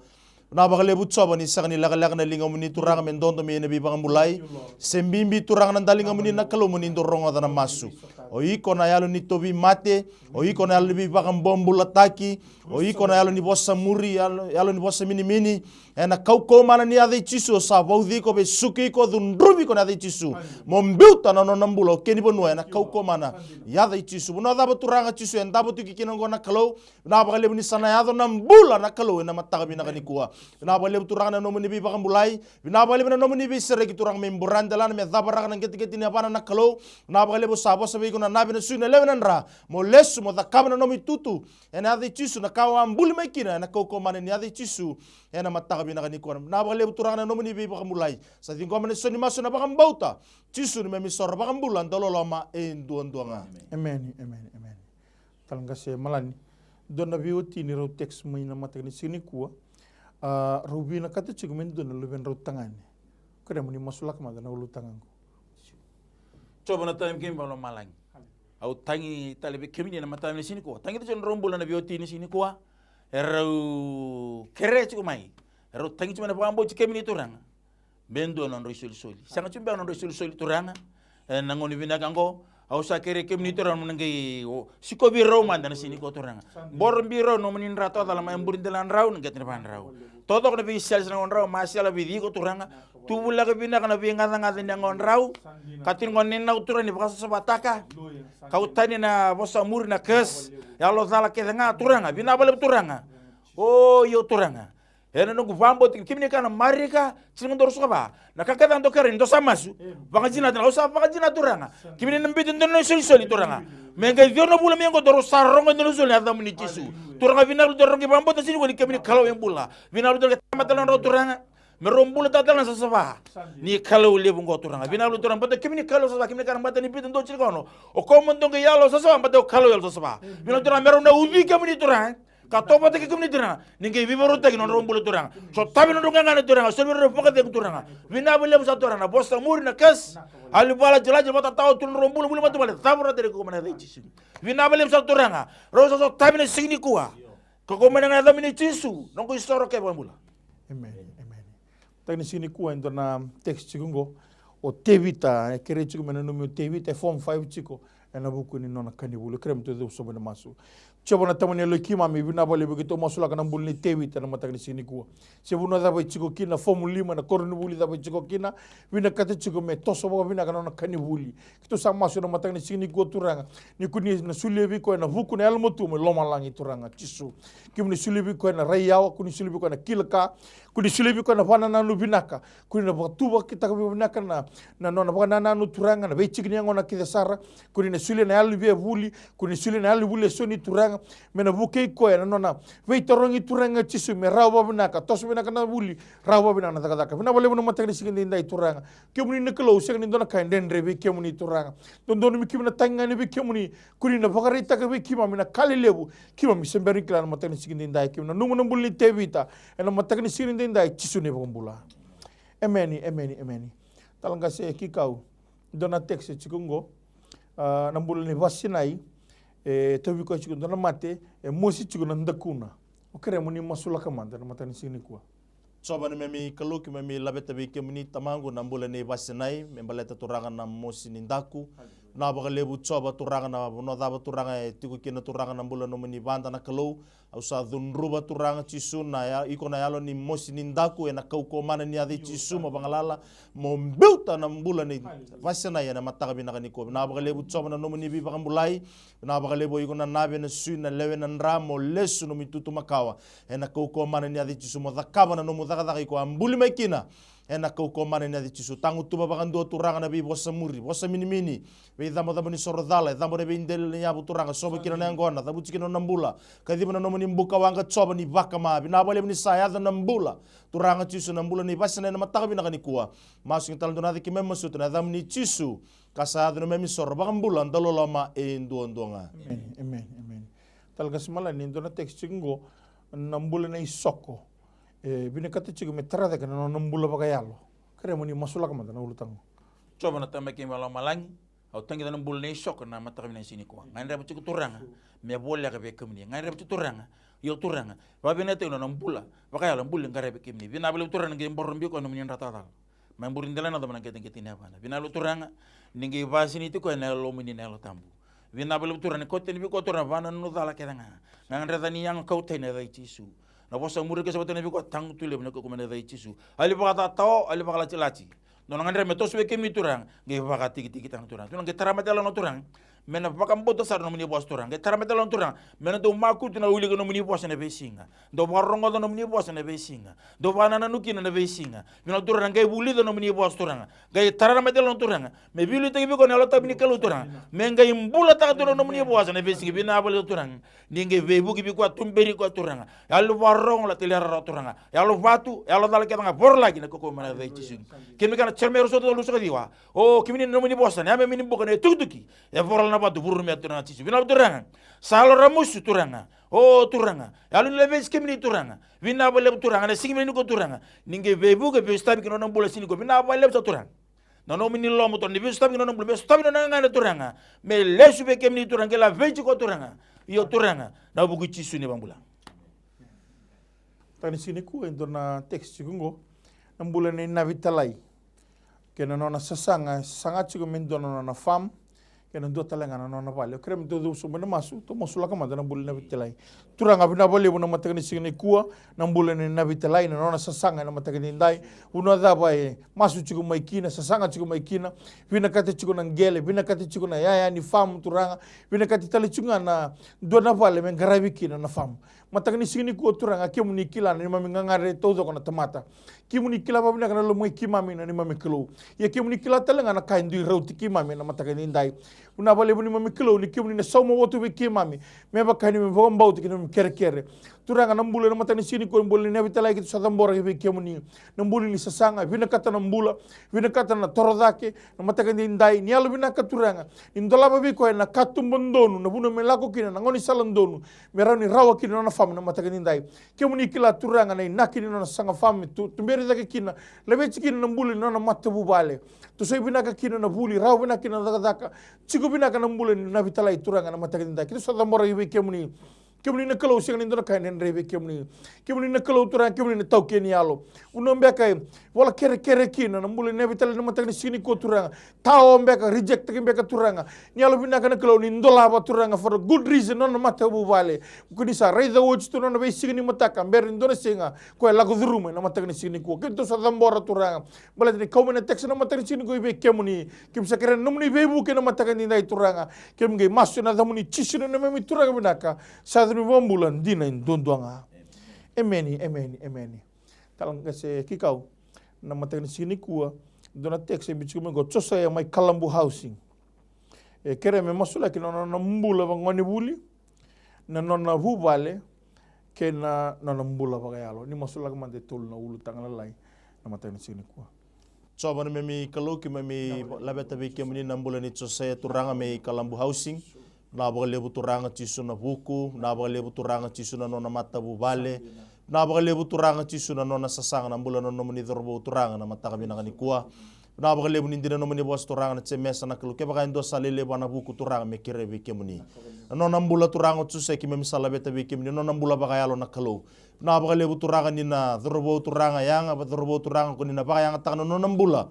Na vakalevu Jiova ni sega ni lekaleka na ligamuni Turaga me dodo me ia na veivakabulai. Se bibi Turaga na daligamuni na Kalou moni dau rogoca na masu. O iko na yalo ni tauvimate, o iko na yalo ni veivakabobulataki, o iko na yalo ni vosa muri, yalo, yalo ni vosa minimini. Ena kaukauwa mana ni yaca i Jisu, sa vauci iko, vesuki iko, cudruvi iko na yaca i Jisu. Mo biuta na nona bula o Keni Vanua ena kaukauwa mana ni yaca i Jisu. Vanua cava Turaga Jisu e davo tiko kina oqo na Kalou, vinaka vakalevu ni sa na yaco na bula na Kalou ena mataka vinaka nikua. Vinaka vakalevu Turaga na nomuni veivakabulai, vinaka vakalevu na nomuni veisereki Turaga me buradelana me cavaraka na qeteqete ni yavana na Kalou. Vinaka vakalevu sa vosa vei iko na nave na sui na lewe na dra, mo lesu mo cakava na nomu itutu. Ena yaca i Jisu na ka au a buli mai kina ena kaukauwa mana ni yaca i Jisu. Ena mataka vinaka nikua vinaka vakalevu Turaga na nomuni veivakabulai. Sa ciqoma na sau ni masu na vakabauta. Jisu ni memi soro vakabula dau loloma e duadua ga. Emeni, emeni, emeni. Talega se malani. Dua na veiwatini rau text mai na mataka ni siga nikua. A, rau vinakata tiko me dua na luvedrau tagane. Kerea moni masulaka mada na ulutaga qo. Jiova na Tamai keimami vakalomalagi. Au tagi tale vei kemuni ena mataka ni siga nikua. Tagi tiko na nodrau bula na veiwatini siga nikua. Erau kerea tiko mai. Erau tagi tiko mai na vakabauti kemuni Turaga. Me dua na nodrau isolisoli. Sega tiko beka na nodrau isolisoli Turaga. Ena gauna vinaka oqo. Au sa kerei kemuni Turaga mo na qai sikovi rau mada na siga nikua Turaga. Boro bi rau nomuni dra tocala mai buri dela na drau na qete ni vadrau. Tocoko na veisele sa na gadrau ma sela vei iko Turaga. Tu vulaka vinaka na veigacagaca ni yagodrau. Ka tini gona ni nau Turaga ni vakasavasavataka. Kau tani na vosa muri na curse. Yalo cala kece ga Turaga. Vinaka vakalevu Turaga. O io Turaga. Ena noqu vakabauti kemuni kaya na Marika tiniga dua ruasagavulu ka va. Na ka kece ga dou kerea ni dou sa masu. Vakajina tale au sa vakajina Turaga. Kemuni na biuta dua na isolisoli Turaga. Me qai ciwa na vula mai oqo dou sa rogo dua na isolisoli na yacamuni Jisu. Turaga vinaka vakalevu Turaga vakabauta na siga nikua ni kemuni Kalou e bula. Vinaka vakalevu Turaga tamata na nodrau Turaga. Me rau bula tale na sasava. Ni Kalou levu oqo Turaga. Vinaka vakalevu Turaga, baleta kemuni Kalou sasava, kemuni kara baleta ni Pita dua tinikaono. O koya mo dou qai yalo sasava, baleta o Kalou yalo sasava. Vinaka Turaga, me rau na ucui kemuni Turaga. Ka tovataki kemuni Turaga. Ni qai veivakarautaki na nodrau bula Turaga. Sotavi na nodrau gagadre Turaga. Sotavi na nodrau vakacegu Turaga. Vinaka vakalevu sa Turaga. Na vosa muri na curse. Alivala, jalaja, vakatatawa tu na nodrau bula, bula matavuvale. Cavura tale ko mana yaca i Jisu. Vinaka vakalevu sa Turaga. Rau sa sotavi na siga nikua. Ka ko mana yaca i Jisu. Noqu isoro kei vakabula. Emeni, emeni. Tagi ni siga nikua e dua na text tiko qo. O Tevita, e kerei tiko me nanumi o Tevita, e form five tiko. Ena vuku ni nona ka ni vuli, kerea me tou cuva sobu ena masu. Jiova na Tama ni yaloi keimami, vinaka vakalevu keitou masulaka na bula nei Tevita ena mataka ni siga nikua. Se vanua cava e tiko kina, form lima, na koronivuli cava e tiko kina, vinakata tiko me toso vakavinaka na nona ka ni vuli. Keitou sa masu ena mataka ni siga nikua Turaga. Ni koni na solia vei koya na vuku na yalomatua mai lomalagi Turaga Jisu. Kemuni solia vei koya na rai yawa, koni solia vei koya na kila ka, koni solia vei koya na vakanananu vinaka, koni na vakatuvakitaka vakavinaka na, na nona vakanananu Turaga, na veitiki ni yagona kece sara, koni na solia na yalo ni veivuli, koni solia na yalo ni vuli eso ni Turaga, me na vukei koya na nona veitarogi Turaga Jisu, me rawa vakavinaka, toso vinaka na vuli, rawa vakavinaka na cakacaka. Vinaka vakalevu na mataka ni siga edaidai Turaga. Kemuni na Kalou, sega ni dua na ka e dredre vei kemuni Turaga. Dodonu me keimami na tagi ga yani vei kemuni, koni na vakaraitaka vei keimami na ka lelevu, keimami se bera ni kila ena mataka ni siga edaidai, keimami nanuma na bula nei Tevita, ena mataka ni siga edaidai, Jisu na iVakabula. Emeni, emeni, emeni. Tala qase e kikau. Dua na text e tiko qo. A, na bula nei Vasinai, e tauvi koya tiko dua na mate, e mosi tiko na dakuna. O kerea mo ni masulaka mada ena mataka ni siga nikua. Jiova na neimami Kalou, keimami laveta vei kemuni Tamaqu na bula nei Vasinai, me baleta Turaga na mosi ni daku. Vinaka vakalevu Jiova Turaga na vanua cava Turaga e tiko kina Turaga na bula nomuni vada na Kalou. Au sa cudruva Turaga Jisu na ya, iko na yalo ni mosi ni daku ena kaukauwa mana ni yaca i Jisu mo vagalala mo biuta na bula ni vasenai ena mataka vinaka nikua. Vinaka vakalevu Jiova na nomuni veivakabulai. Vinaka vakalevu o iko na nave na sui na lewe na dra mo lesu nomu itutu makawa ena kaukauwa mana ni yaca i Jisu mo cakava na nomu cakacaka iko a buli mai kina. Ena kaukauwa mana ni yaca i Jisu. Tagutuva vakadua Turaga na veivosa muri, vosa minimini, veicabocabo ni soro cala, e cabo na veidela ni yavu Turaga, sova kina na yaqona, cavuti kina na bula. Kaciva na nomuni buka waqa Jiova ni vakama, vinaka vakalevu ni sa yaco na bula. Turaga Jisu na bula ni vasenai ena mataka vinaka nikua. Masu ki tale dua na yaca keimami masuta na yacamuni Jisu. Ka sa yaco na neimami soro vakabula dauloloma e duadua ga. Amen, amen, amen. Tala qase malani e dua na text tiko qo, na bula na isoko. E vinakata tiko me tara cake na nona bula vakayalo. Kerea mo ni masulaka mada na ulutaga. Jiova na Tamai keimami mai lomalagi, au tagica na bula na isoko na mataka vinaka ni siga nikua. Gadreva tiko Turaga me voleka vei kemuni. Gadreva tiko Turaga. Io Turaga, vavinaitaki na nona bula vakayalo, bula ni qaravi kemuni. Vinaka vakalevu Turaga ni qai boro biko na nomuni dra tacala. Mai buri dela na cava na qeteqete ni yavana. Vinaka vakalevu Turaga ni qai vasiniti koya na yalomuni na Yalo Tabu. Vinaka vakalevu Turaga ni kauta yani vei koya Turaga vanananu cala kece ga. Gagadre ca ni yaga kauta yani ena yaca i Jisu. Na vosa muri ke sa vata yani vei koya tagutu levu na kaukaua mai na yaca i Jisu. Ali vakatatao, ali vakalatilati. Dou na gadreva me toso vei kemuni Turaga, qai vakatikitiki tana Turaga. Turaga qai tara mata yalo na Turaga. Me na vakabauta sara nomuni vosa Turaga. Qai tara mata yalo na Turaga. Me na dou makutu na wilika nomuni vosa na veisiga. Dou vakarogoca nomuni vosa na veisiga. Dou vakanananu kina na veisiga. Vinaka Turaga qai vulica nomuni vosa Turaga. Qai tara mata yalo na Turaga. Me veiliutaki vei koya na Yalo Tabu ni Kalou Turaga. Me qai bulataka tu na nomuni vosa na veisiga. Vinaka vakalevu Turaga. Ni qai veivuke vei koya, tuberi koya Turaga. Yalo vakarorogo, la tali rarawa Turaga. Yalo vatu, yalo cala kece ga vorolaki na kaukaua mai na yaca i Jisu. Kemuni kena Jeremaia ruasagavulu ka tolu, ruasagavulu ka ciwa. O kemuni na nomuni vosa na yameyame ni buka na itukituki. E vorola na vatu, vurumia Turaga Jisu. Vinaka Turaga. Sa yalo ramusu Turaga. O Turaga. Yalo ni laveti kemuni Turaga. Vinaka vakalevu Turaga. Na siga vinaka nikua Turaga. Ni qai veivuke, veisotavi ki na nona bula siga nikua. Vinaka vakalevu sa Turaga. Na nomuni loloma Turaga, ni veisotavi na nona bula, veisotavi na nona gagadre Turaga. Me lesu vei kemuni Turaga, qai laveti koya Turaga. Io Turaga, na vuku i Jisu ni vakabula. Tani siga nikua e dua na text tiko qo. Na bula nei Navitalai. Kei na nona sasaga, sasaga tiko me dua na nona farm. Kei na dua tale ga na nona vale. Au kerea me tou cuva sobu mai na masu, tou masulaka mada na bula nei Navitalai. Turaga vinaka vakalevu na mataka ni siga nikua, na bula nei Navitalai, na nona sasaga ena mataka edaidai. Vanua cava e masu tiko mai kina, sasaga tiko mai kina, vinakata tiko na qele, vinakata tiko na yaya ni farm Turaga, vinakata tale tiko ga na dua na vale me qaravi kina na farm. Mataka ni siga nikua Turaga, kemuni kila na neimami gagadre taucoko na tamata. Kemuni kila vakavinaka na lomai keimami na neimami Kalou. Ia kemuni kila tale ga na ka e dui rauti keimami ena mataka edaidai. Vinaka vakalevu neimami Kalou ni kemuni na sauma votu vei keimami. Me vaka neimami vakabauta kei neimami kerekere. Turaga na bula ena mataka ni siga nikua, bula ni Navitalai keitou sa cabora vei kemuni. Na bula ni sasaga, vinakata na bula, vinakata na toro cake, na mataka edaidai. Ni yalovinaka Turaga. Ni dolava vei koya na katuba donu, na vanua me lako kina, na gaunisala donu. Me rawa ni rawa kina na nona farm na mataka edaidai. Kemuni kila Turaga na inaki ni nona saga farm tu, tuberi cake kina, laveti kina na bula ni nona matavuvale. Tosoi vinaka kina na vuli, rawa vinaka kina na cakacaka. Tiko vinaka na bula ni Navitalai Turaga na mataka edaidai. Keitou sa cabora vei kemuni. Kemuni na Kalou sega ni dua na ka e dredre vei kemuni. Kemuni na Kalou Turaga, kemuni na taukei ni yalo. Vanua beka e vola kerekere kina na bula ni Navitalai na mataka ni siga nikua Turaga. Tao beka, reject taki beka Turaga. Ni yalovinaka na Kalou ni dolava Turaga for a good reason na nona matavuvale. Ko ni sa raica oti tu na nona veisiga ni mataka, bera ni dua na siga ko e lako curuma ena mataka ni siga nikua. Keitou sa cabora Turaga. Baleta ni kau mai na text na mataka ni siga nikua i vei kemuni. Keimami sa kerea na nomuni veivuke ena mataka edaidai Turaga. Keimami qai masu ena yacamuni Jisu na neimami Turaga vinaka. Sa yaca ni vakabula dina e duadua ga. Emeni, emeni, emeni. Tala qase Kikau. Na mataka ni siga nikua, dua na text e biu tiko mai qo, Josaia mai Kalabu Housing. E kerea me masulaki na nona bula vagonevuli, na nona vuvale, kei na nona bula vakayalo. Ni masulaka mada e tolu na ulutaga lalai na mataka ni siga nikua. Jiova na neimami Kalou, keimami laveta vei kemuni na bula nei Josaia Turaga mai Kalabu Housing. Vinaka vakalevu Turaga Jisu na vuku, vinaka vakalevu Turaga Jisu na nona matavuvale, vinaka vakalevu Turaga Jisu na nona sasaga, na bula na nomuni cauravou Turaga na mataka vinaka nikua. Vinaka vakalevu ni dina nomuni vosa Turaga na Jemesa na Kalou, kevaka e dua sa lelevu ena vuku Turaga me kerea vei kemuni. Na nona bula Turaga o Josaia keimami sa laveta vei kemuni, na nona bula vakayalo na Kalou. Vinaka vakalevu Turaga ni na cauravou Turaga yaga, cauravou Turaga ko ni na vakayagataka na nona bula.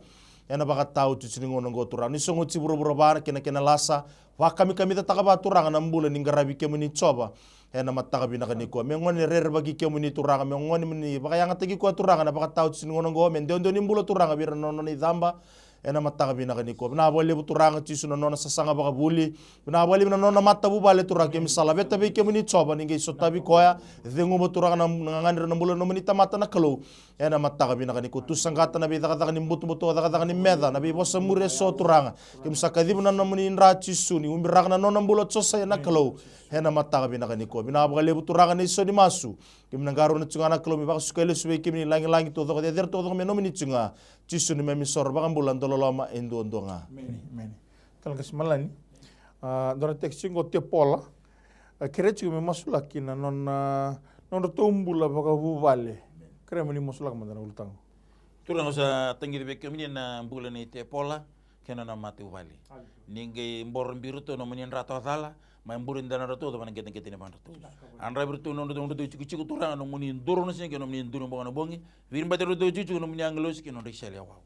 Ena vakataotioti ni gauna oqo Turaga, ni sogo oti vuravura va na kena kena lasa, vakamikamicataka va Turaga na bula ni qaravi kemuni Jiova. Ena mataka vinaka nikua me gone rerevaki kemuni Turaga, me gone ni vakayagataki koya Turaga na vakataotioti ni gauna oqo, me dewadewa ni bula Turaga vei ira na nona icaba. Ena mataka vinaka nikua vinaka vakalevu Turaga Jisu na nona sasaga vakavuli. Vinaka vakalevu na nona matavuvale Turaga, kemi sa laveta vei kemuni Jiova ni qai sotavi koya. Ceguva Turaga na gagadre na bula na nomuni tamata na Kalou. Ena mataka vinaka nikua tu saqata na veicakacaka ni butobuto, cakacaka ni meca, na veivosa muri eso Turaga. Kemi sa kaciva na nomuni dra Jisu ni ubiraka na nona bula Josaia na Kalou. Ena mataka vinaka nikua vinaka vakalevu Turaga na iso ni masu. Kemi na qarauna tu ga na Kalou me vakasukai lesu vei kemuni lagilagi taucoko, cecere taucoko me nomuni tu ga. Jisu ni memi soro vakabula dau loloma e duadua ga. Emeni, emeni. Kalakasi Malani. A, dua na tekisi qo Tepola. A, kerea tiko me masulaki na nona, nodratou bula vakavuvale. Kerea mo ni masulaka mada na ulutaga. Turaga, au sa tagici vei kemuni na bula nei Tepola kei na nona matavuvale. Ni qai boro biu iratou na nomuni dra tawacala, mai buri dana ratou cava na qeteqete ni vadratou. A dravi iratou na nodratou, nodratou itikotiko Turaga, nomuni duru na siga kei nomuni duru boga na bogi. Viri bata ratou itikotiko nomuni agilosi kei nodra isele yawau.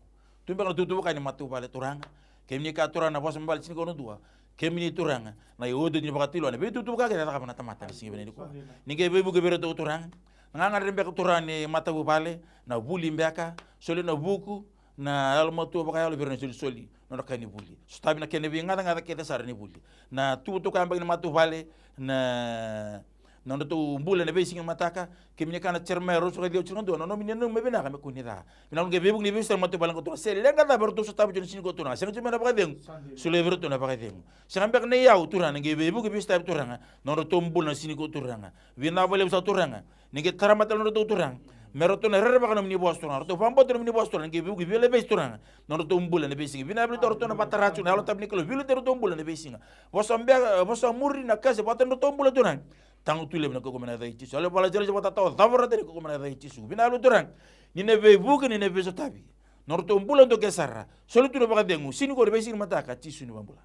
Tu beka na tutuva ka ni matavuvale Turaga. Kemuni ka Turaga na vosa mabale tini ka ono dua. Kemuni Turaga na iotioti ni vakatulewa na veitutuva ka kece e cakava na tamata ni siga vinaka nikua. Ni qai veivuke vei iratou Turaga. Na gagadre beka Turaga ni matavuvale, na vuli beka, soli na vuku, na yalomatua vakayalo vei ira na isolisoli, nodra ka ni vuli. Sotavi na kena veigacagaca kece sara ni vuli. Na tuvatokaya beka ni matavuvale, na nodratou bula ena veisiga ni mataka. Kemuni ka na Jeremaia ruasagavulu ka ciwa, tinikarua, na nomuni nanumi me vinaka me kua ni ca. Vinaka qai veivuke ni veisotari matavuvale qo Turaga. Se leqa cava eratou sotava tiko na siga qo Turaga, sega tiko me na vakacegu. Solia vei iratou na vakacegu. Sega beka na iyau Turaga, ni qai veivuke veisotavi Turaga, nodratou bula na siga qo Turaga. Vinaka vakalevu sara Turaga. Ni qai tara mata nodratou Turaga. Me ratou na rerevaka nomuni vosa Turaga, ratou vakabauta nomuni vosa Turaga, ni qai veivuke veilavesi Turaga. Nodratou bula na veisiga. Vinaka vakalevu ratou na vatara tiko na Yalo Tabu ni Kalou, veiliutaki ratou bula na veisiga. Vosa beka, vosa muri na kase vata nodratou bula Turaga. Taga tu levu na kaukaua mai na yaca i Jisu. Yalo vakailesitaki vata tau cava rata ni kaukaua mai na yaca i Jisu. Vinaka vakalevu Turaga. Ni na veivuke, ni na veisotavi. Nodratou bula doke sara. Soli tu na vakacegu. Siga qo na veisiga ni mataka, Jisu ni vakabula.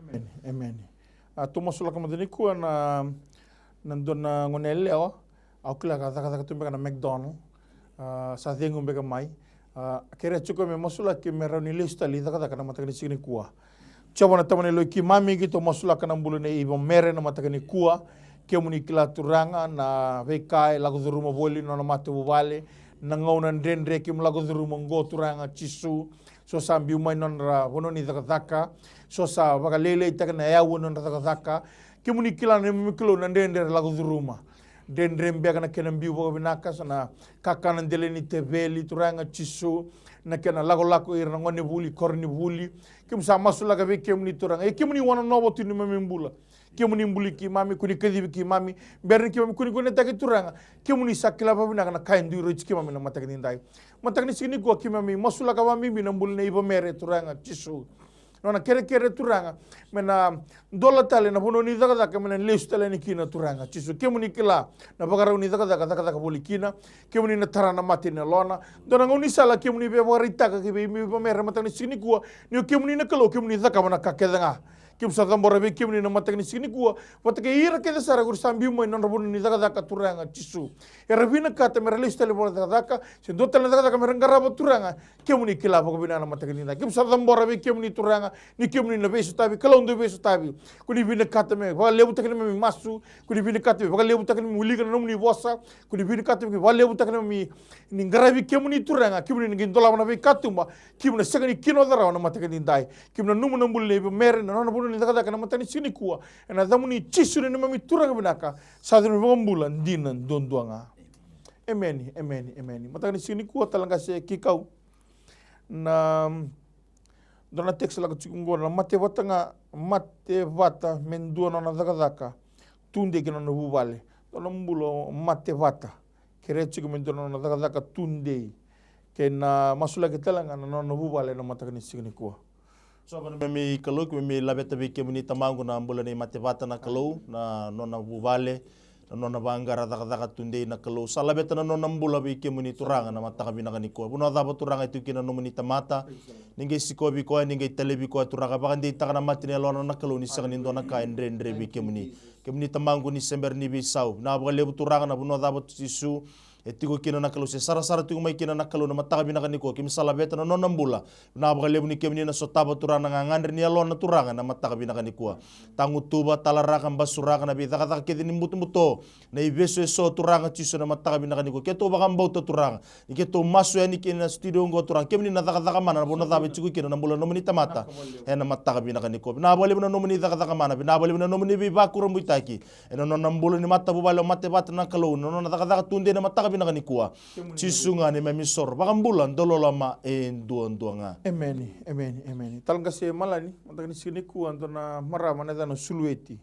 Emeni, emeni. A, tou masulaka mada nikua na, na dua na gone yalewa. Au kila ka cakacaka tu beka na McDonald. A, sa cegu beka mai. A, kerea tiko me masulaki me rawa ni lesu tale i cakacaka na mataka ni siga nikua. Jiova na Tamana e loi keimami, keitou masulaka na bula nei Ivamere na mataka nikua. Kemuni kila Turaga na veika e lako curuma voli na nona matavuvale, na gauna dredre kemu lako curuma oqo Turaga Jisu. So sa biu mai nodra vanua ni cakacaka, so sa vakalailaitaka na yaua nodra cakacaka. Kemuni kila na neimami Kalou na dredre era lako curuma. Dredre beka na kena biu vakavinaka, sa na kakana dela ni teveli Turaga Jisu, na kena lakolako ira na gonevuli, koronivuli. Kemu sa masulaka vei kemuni Turaga, ia kemuni wanonova tu neimami bula. Kemuni buli keimami, koni kacivi keimami, bera ni keimami koni gonetaki Turaga. Kemuni sa kila vakavinaka na ka e dui raici keimami na mataka ni dai. Mataka ni siga nikua keimami masulaka vakabibi na bula nei Ivamere Turaga Jisu. Nona kerekere Turaga me na dola tale na vanua ni cakacaka me na lesu tale yani kina Turaga Jisu. Kemuni kila na vakarau ni cakacaka, cakacaka voli kina. Kemuni na tara na mata ni yalona. Dua na gaunisala kemuni via vakaraitaka ki vei Ivamere mataka ni siga nikua, ni o kemuni na Kalou, kemuni cakava na ka kece ga. Kemu sa cabora vei kemuni na mataka ni siga nikua vata kei ira kece sara ko ira sa biu mai na nodra vanua ni cakacaka Turaga Jisu. Era vinakata me ra lesu tale voli cakacaka, se dua tale na cakacaka me ra qarava Turaga. Kemuni kila vakavinaka na mataka ni dai. Kemu sa cabora vei kemuni Turaga, ni kemuni na veisotavi, Kalou dau veisotavi. Ko ni vinakata me vakalevutaki na neimami masu, ko ni vinakata me vakalevutaki na neimami wilika na nomuni vosa, ko ni vinakata me vakalevutaki na neimami ni qaravi kemuni Turaga, kemuni na qai dolava na veikatuba, kemuni na sega ni kinoca rawa na mataka ni dai. Kemu nanuma na bula nei Ivamere, na nona vanua ni cakacaka na mataka ni siga nikua. Ena yacamuni Jisu na neimami Turaga vinaka, sa yaca ni vakabula dina duadua ga. Emeni, emeni, emeni. Mataka ni siga nikua, tala qase Kikau. Na dua na text lako tiko oqo, na mate vata ga, mate vata me dua nona cakacaka tudei kei na nona vuvale. Dua na bula mate vata. Kerea tiko me dua na nona cakacaka tudei kei na masulaki tale ga na nona vuvale ena mataka ni siga nikua. Jiova na neimami Kalou, keimami laveta vei kemuni Tamaqu na bula nei mate vata na Kalou, na nona vuvale, na nona vaqara cakacaka tudei na Kalou. Sa laveta na nona bula vei kemuni Turaga na mataka vinaka nikua. Vanua cava Turaga e tu kina na nomuni tamata, ni qai sikovi koya, ni qai talevi koya Turaga, vakadeitaka na mata ni yalona na Kalou ni sega ni dua na ka e dredre vei kemuni. Kemuni Tamaqu ni se bera ni veisau. Vinaka vakalevu Turaga na vanua cava Jisu E tiko kina na Kalou, se sarasara tiko mai kina na Kalou na mataka vinaka nikua. Keimami sa laveta na nona bula. Vinaka vakalevu ni kemuni na sotava, Turaga, na gagadre ni yalona, Turaga, na mataka vinaka nikua. Tagutuva, talaraka, basuraka na veicakacaka kece ni butobuto, na ivesu eso, Turaga Jisu, na mataka vinaka nikua. Keitou vakabauta, Turaga, ni keitou masu yani kina na studio oqo, Turaga, kemuni na cakacaka mana, na vanua cava e tiko kina na bula na nomuni tamata ena mataka vinaka nikua. Vinaka vakalevu na nomuni cakacaka mana, vinaka vakalevu na nomuni veivakurabuitaki ena nona bula ni matavuvale o Matevata, na Kalou, na nona cakacaka tudei na mataka vinaka nikua. Jisu ga neimami isoro, vakabula, dauloloma e duadua ga. Emeni, emeni, emeni. Tale qase Malani, mataka ni siga nikua, dua na marama na yacana o Sulueti.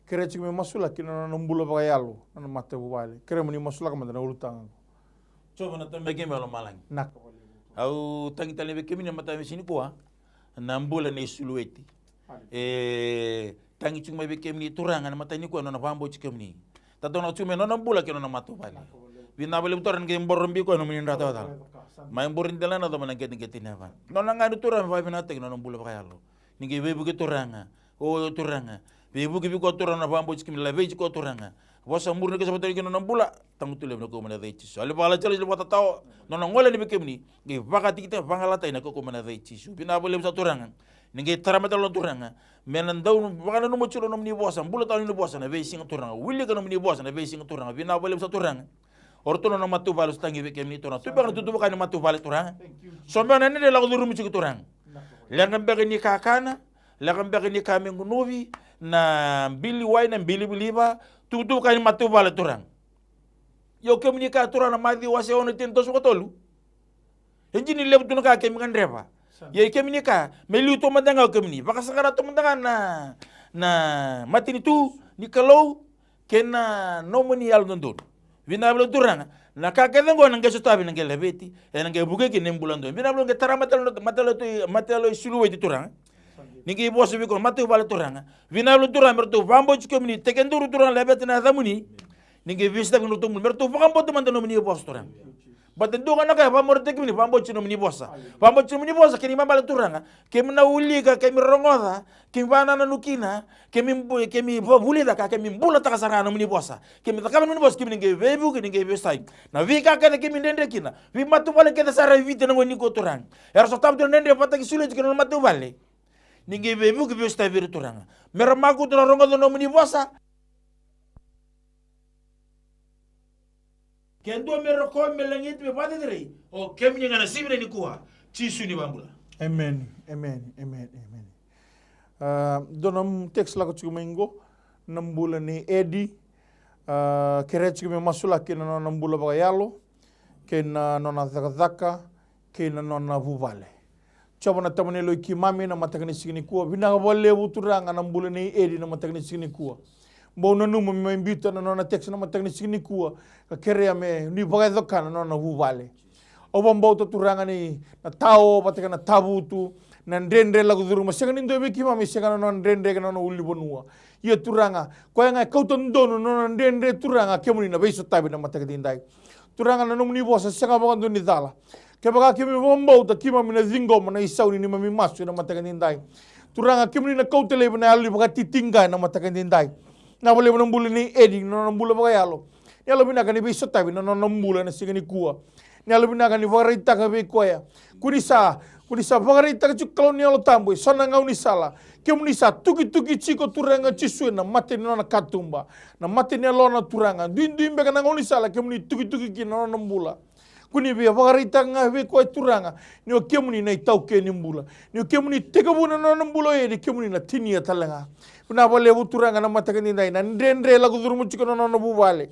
Kerea tiko me masulaki na nona bula vakayalo na nona matavuvale. Kerea mo ni masulaka mada na ulutaga. Jiova na Tamai keimami yalomalagi. Naka. Au tagi tale vei kemuni na mataka ni siga nikua na bula nei Sulueti. E tagi tiko mai vei kemuni, Turaga, na mataka nikua, na nona vakabauti kemuni. Tatonaka tiko mai na nona bula kei na nona matavuvale. Vinaka vakalevu, Turaga, ni qai boro biko na nomuni dra tawa cala. Mai boro dela na cava na qeteqete ni yavana. Nona gani, Turaga, me vakavinakataki na nona bula vakayalo. Ni qai veivuke, Turaga. O Turaga, veivuke vei koya, Turaga, na vakabauti kemuni, laveti koya, Turaga. Vosa muri na kesa vata kei na nona bula, tagutu levu na kaukauwa mai na yaca i Jisu. Yalo vakalatilati, yalo vakatatao, nona gole yani vei kemuni, qai vakatikitaki, vagalalataki na kaukauwa mai na yaca i Jisu. Vinaka vakalevu sara, Turaga. Ni qai tara mai tale, Turaga, me na dau vakananuma tiko na nomuni vosa, bula tale na nomuni vosa na veisiga, Turaga. Wilika na nomuni vosa na veisiga, Turaga. Vinaka vakalevu sara, Turaga. O ratou na nona matavuvale, au sa tagi vei kemuni, Turaga. Tu beka na tutuva ka ni matavuvale, Turaga. So beka na dredre lako curuma tiko, Turaga. Leqa beka ni kakana, leqa beka ni ka me gunuvi, na bili wai, na bili viliva, tutuva ka ni matavuvale, Turaga. Io, kemuni kaya, Turaga, na Maciu wase ono, tikina tolusagavulu ka tolu. E dina ni levu tu na ka keimami gadreva. Ia i kemuni kaya, me liu taumada ga o kemuni. Vakasaqara taumada ga na, na matanitu ni Kalou kei na nomuni yalododonu. Vinaka vakalevu, Turaga. Na ka kece oqo na qai sotavi, na qai laveti, ena qai vukei kina na ibula dodonu. Vinaka vakalevu, qai tara matalotu, matalotu, matalotu i Sulueti, Turaga. Ni qai vosa vei koya na matavuvale, Turaga. Vinaka vakalevu, Turaga, me ratou vakabauti kemuni, tekiduru, Turaga, laveta na yacamuni. Ni qai veisotaki na nodratou bula, me ratou vakabauta mada na nomuni vosa, Turaga. Baleta dua ga na ka e vakamoretaki kemuni, vakabauti na nomuni vosa. Vakabauti na nomuni vosa, keimami bale, Turaga. Keimami na wilika, keimami rogoca, keimami vakanananu kina, keimami bu-, keimami vu-, vulica ka, keimami bulataka sara ga na nomuni vosa. Keimami cakava na nomuni vosa, keimami ni qai veivuke, ni qai veisotaki. Na veika kece keimami dredre kina, veimatavuvale kece sara e vitu ena gauna nikua, Turaga. Era sotava tu na dredre vakataki Sulueti kei na nona matavuvale. Ni qai veivuke, veisotavi ira, Turaga. Me ra makutu na rogoca na nomuni vosa. Ke dua me rokova me lagiti me vakacerecerei, o kemuni ga na sivi nikua. Jisu ni vakabula. Emeni, emeni, emeni, emeni. Ah, dua na text lako tiko mai qo, na bula nei Edi. Ah, kerea tiko me masulaki na nona bula vakayalo kei na nona cakacaka kei na nona vuvale. Jiova na Tama ni yaloi keimami, na mataka ni siga nikua, vinaka vakalevu, Turaga, na bula nei Edi na mataka ni siga nikua. Bau nanuma me mai biuta na nona text na mataka ni siga nikua, ka kerea me ni vakayacora na nona vuvale. Au vakabauta, Turaga, ni na tao vata kei na tavutu, na dredre lako curuma, sega ni dua vei keimami sega na nona dredre kei na nona ulunivanua. Ia, Turaga, koya ga e kauta donu na nona dredre, Turaga, kemuni na veisotavi na mataka edaidai. Turaga, na nomuni vosa sega vakadua ni cala. Kevaka keimami vakabauta, keimami na ciqoma na isau ni neimami masu ena mataka edaidai. Turaga, kemuni na kauta laivi na yalo ni vakatitiqa ena mataka edaidai. Vinaka vakalevu na bula nei Edi, na nona bula vakayalo. Ni yalovinaka ni veisotavi na nona bula ena siga nikua. Ni yalovinaka ni vakaraitaka vei koya. Ko ni sa, ko ni sa vakaraitaka tiko, Kalou ni Yalo Tabu, eso na gaunisala. Kemuni sa tukituki tiko, Turaga Jisu, ena mata ni nona katuba. Na mata ni yalona, Turaga. Duidui beka na gaunisala kemuni tukituki kina na nona bula. Ko ni via vakaraitaka ga vei koya, Turaga, ni o kemuni na itaukei ni bula. Ni o kemuni tekivuna na nona bula, o Edi, kemuni na tinia tale ga. Vinaka vakalevu, Turaga, na mataka edaidai, na dredre lako curuma tiko na nona vuvale.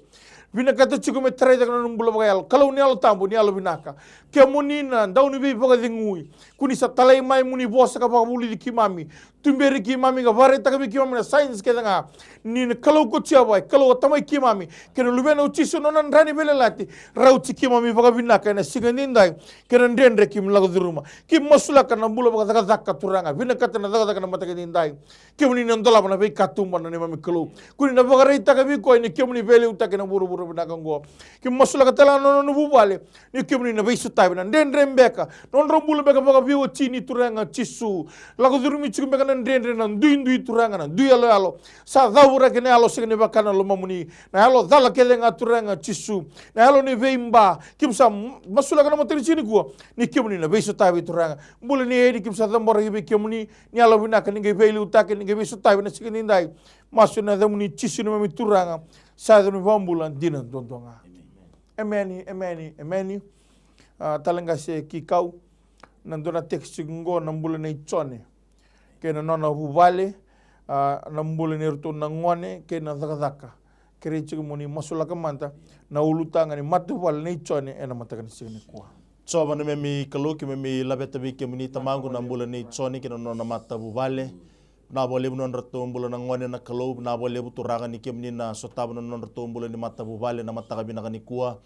Vinakata tiko me tarai cake na nona bula vakayalo. Kalou ni Yalo Tabu, ni yalovinaka. Kemuni na dau ni veivakacegui. Ko ni sa talai mai mo ni vosa ka vakavulici keimami. Tuberi keimami ka vakaraitaka vei keimami na signs kece ga ni na Kalou ko Jiova, e Kalou o tamai keimami, kei na Luvena o Jisu, na nona dra ni veiyalayalati. Rauti keimami vakavinaka ena siga edaidai, kei na dredre keimami lako curuma. Keimami masulaka na bula vakacakacaka, Turaga. Vinakata na cakacaka na mataka edaidai. Kemuni na dolava na veikatuba, na neimami Kalou. Ko ni na vakaraitaka vei koya ni kemuni veiliutaki ena vuravura vinaka oqo. Keimami masulaka tale ga na nona vuvale, ni kemuni na veisotaki Ave na dredre beka, nodrau bula beka vakaveiwatini Turaga Jisu. Lako curumi tiko beka na dredre, na duidui Turaga, na dui yaloyalo. Sa cavuraki na yalo sega ni vaka na lomamuni. Na yalo cala kece ga Turaga Jisu. Na yalo ni veiba. Keimami sa masulaka na mataka ni siga nikua ni kemuni na veisotavi Turaga. Bula ni Edi keimami sa cabora vei kemuni. Ni yalo vinaka ni qai veiliutaki ni qai veisotavi na siga nidai. Masu ena yacamuni Jisu na neimami Turaga. Sa yacamuni vakabula dina duadua ga. Emeni, emeni, emeni. A, tale ga se kikau. Na dua na tekisi qo na bula nei Jone kei na nona vuvale, a, na bula nei ratou na gone kei na cakacaka. Kerei tiko mo ni masulaka mada na ulutaga ni matavuvale nei Jone ena mataka ni siga nikua. Jiova na neimami Kalou, keimami laveta vei kemuni Tamaqu na bula nei Jone kei na nona matavuvale. Vinaka vakalevu na nodratou bula na gone na Kalou, vinaka vakalevu Turaga ni kemuni na sotava na nodratou bula ni matavuvale na mataka vinaka nikua.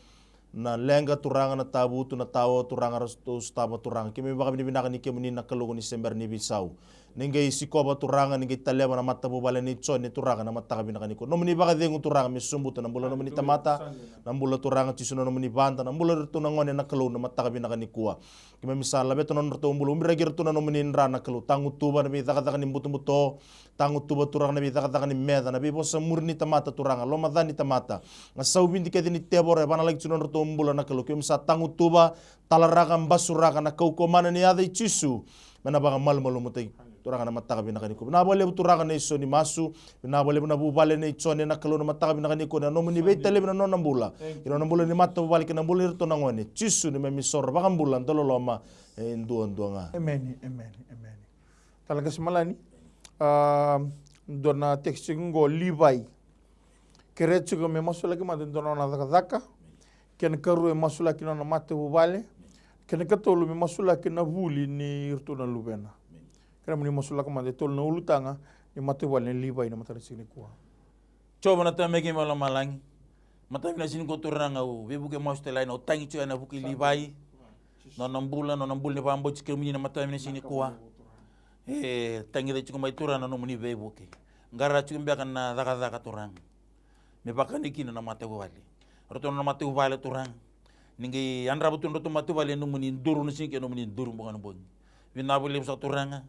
Na leqa Turaga, na tavutu, na tawa Turaga, ratou sotava Turaga. Keimami vakavinavinaka ni kemuni na Kalou ni se bera ni veisau. Ni qai sikova Turaga, ni qai taleva na matavuvale nei Jone Turaga na mataka vinaka nikua. Nomuni vakacegu Turaga me sobuta na bula nomuni tamata, na bula Turaga Jisu na nomuni vada, na bula iratou na gone na Kalou na mataka vinaka nikua. Keimami sa laveta na nodratou bula, ubiraki iratou na nomuni dra na Kalou, tagutuva na veicakacaka ni butobuto, tagutuva Turaga na veicakacaka ni meca, na veivosa muri ni tamata Turaga, lomaca ni tamata. Na sauvidi kece ni tevoro e vakanalaki tiko na nodratou bula na Kalou, keimami sa tagutuva, talaraka, basuraka na kaukaua mana ni yaca i Jisu. Me na vakamalumalumutaki Turaga na mataka vinaka nikua. Vinaka vakalevu Turaga na iso ni masu. Vinaka vakalevu na vuvale nei Jone na Kalou na mataka vinaka nikua, na nomuni veitalevi na nona bula. Kei na nona bula ni matavuvale kei na bula ni ratou na gone. Jisu na neimami isoro vakabula dauloloma e duadua ga. Emeni, emeni, emeni. Tale ga se malani. A, dua na tekisi qo Livai. Kerea tiko me masulaki mada e dua na nona cakacaka. Kena karua e masulaki na nona matavuvale. Kena katolu me masulaki na vuli ni iratou na luvena. Kerea mo ni masulaka mada e tolu na ulutaga ni matavuvale ni Livai na mataka ni siga nikua. Jiova na Tamai keimami mai lomalagi. Mataka vinaka ni siga nikua Turaga au veivuke masu tale yani, au tagi tiko yani na vuku i Livai. Nona bula, nona bula ni vakabauti kemuni na mataka vinaka ni siga nikua. E tagica tiko mai Turaga na nomuni veivuke. Qara tiko beka na cakacaka Turaga. Me vakani kina na matavuvale. Ratou na matavuvale Turaga. Ni qai yadrava tu na ratou matavuvale e nomuni duru na siga kei na nomuni duru bogi na bogi. Vinaka vakalevu saka Turaga.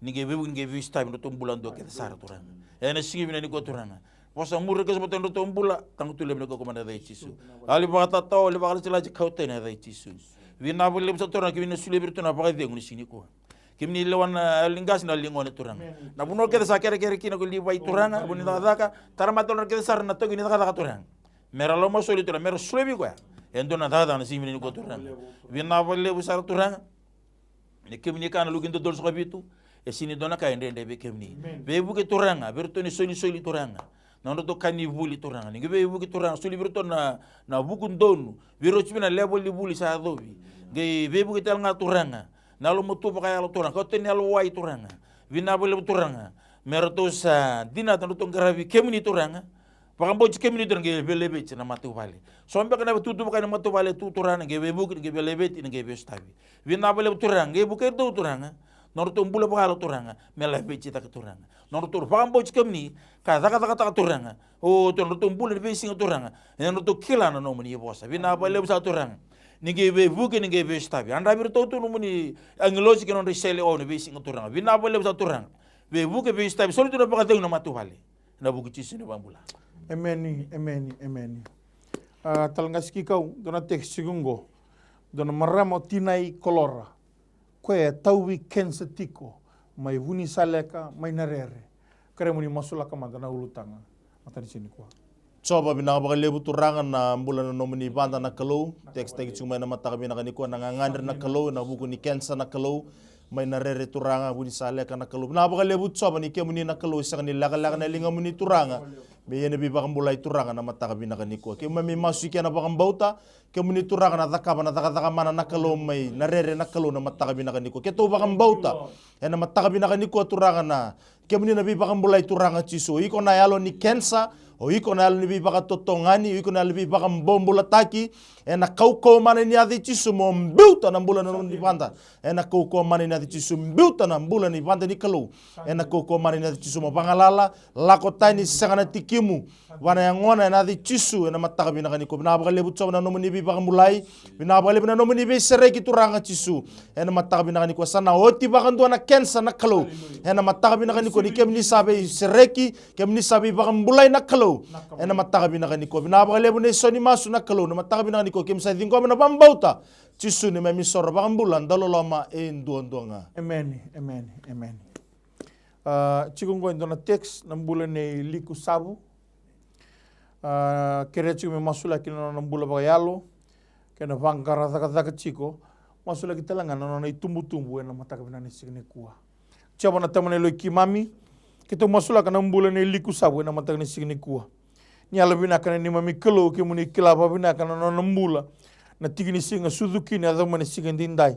Ni qai veivuke ni qai veisotavi na ratou bula dua kece sara Turaga. Ena siga vinaka nikua Turaga. Vosa muri kece vata na ratou bula. Tagutu levu na kaukaua mana yaca i Jisu. Ali vakatatao, ali vakalasilasi kauta ena yaca i Jisu. Vinaka vakalevu saka Turaga, kemuni na solia vei iratou na vakacegu ni siga nikua. Kemuni lewa na yalo ni qase, na yalo ni gone Turaga. Na vanua kece sa kerekere kina ko Livai Turaga, vanua ni cakacaka, tara mata na kece sara na toki ni cakacaka Turaga. Mera lomasoli Turaga, mera solia vei koya e dua na cakacaka na siga vinaka nikua Turaga. Vinaka vakalevu sara Turaga. Ni kemuni kaya na Luke dua, tolu, saka vitu, e sega ni dua na ka e dredre vei kemuni. Veivuke Turaga vei iratou na isolisoli Turaga. Na nodratou ka ni vuli Turaga. Ni qai veivuke Turaga, soli vei iratou na, na vuku donu. Vei iratou tiko na level ni vuli sa yacovi. Qai veivuke tale ga Turaga. Na yalomatua vakayalo Turaga. Kauta ni yalowai Turaga. Vinaka vakalevu Turaga. Me ratou sa dinata na nodratou qaravi kemuni Turaga. Vakabauti kemuni Turaga, qai veilaveti na matavuvale. So beka na veitutu vaka na matavuvale tu Turaga, qai veivuke, qai veilaveti, qai veisotavi. Vinaka vakalevu Turaga, qai vukei ratou Turaga. Na nodratou bula vakayalo Turaga, me laveti cake Turaga. Na nodratou vakabauti kemuni, ka cakacakataka Turaga. O Turaga, nodratou bula ni veisiga Turaga. E nodratou kila na nomuni vosa. Vinaka vakalevu saka Turaga. Ni qai veivuke, ni qai veisotavi. Yadravi iratou tu nomuni agilosi kei na nodra isele o na veisiga Turaga. Vinaka vakalevu saka Turaga. Veivuke, veisotavi. Soli tu na vakacegu na matavuvale. Ena vuku i Jisu na iVakabula. Emeni, emeni, emeni. A, tale ga se kikau, dua na tekisi qo. Dua na marama o Tinai Kolora. Koya e tauvi kenisa tiko mai Vunisaleka, mai Narere. Kerea mo ni masulaka mada na ulutaga mataka ni siga nikua. Jiova, vinaka vakalevu Turaga na bula na nomuni vada na Kalou. Tekisitaki tiko mai na mataka vinaka nikua na gagadre na Kalou, ena vuku ni kenisa na Kalou. Mai Narere Turaga, Vunisaleka na Kalou. Vinaka vakalevu Jiova ni kemuni na Kalou, e sega ni lekaleka na ligamuni Turaga. Me ia na veivakabulai Turaga na mataka vinaka nikua. Keimami masu ena vakabauta, kemuni Turaga na cakava na cakacaka mana na Kalou mai Narere na Kalou na mataka vinaka nikua. Keitou vakabauta, ena mataka vinaka nikua Turaga na, kemuni na veivakabulai Turaga Jisu. Iko na yalo ni kenisa, O iko na yalo ni veivakatotogani, o iko na yalo ni veivakabobulataki. Ena kaukauwa mana ni yaca i Jisu mo biuta na bula na nomuni vada. Ena kaukauwa mana ni yaca i Jisu, biuta na bula ni vada ni Kalou. Ena kaukauwa mana ni yaca i Jisu mo vagalala, lako tani, sega na tikimu. Vana yagona ena yaca i Jisu, ena mataka vinaka nikua. Vinaka vakalevu Jiova na nomuni veivakabulai. Vinaka vakalevu na nomuni veisereki Turaga Jisu. Ena mataka vinaka nikua sa na oti vakadua na kensa na Kalou. Ena mataka vinaka nikua ni kemuni sa veisereki, kemuni sa veivakabulai na Kalou. Ena mataka vinaka nikua. Vinaka vakalevu na iso ni masu na Kalou. Ena mataka vinaka nikua kemuni sa ciqoma na vakabauta. Jisu neimami isoro, vakabula, dauloloma e duadua ga. Emeni, emeni, emeni. A, tiko qo e dua na text, na bula nei Liku Savu. A, kerea tiko me masulaki na nona bula vakayalo kei na vaqara cakacaka tiko. Masulaki tale ga na nona itubutubu ena mataka vinaka ni siga nikua. Jiova na Tamana e yaloi keimami, keitou masulaka na bula nei Liku Savu ena mataka ni siga nikua. Ni yalovinaka na neimami Kalou, kemuni kila vakavinaka na nona bula. Na tiki ni siga sucu kina, yacova mai na siga edaidai.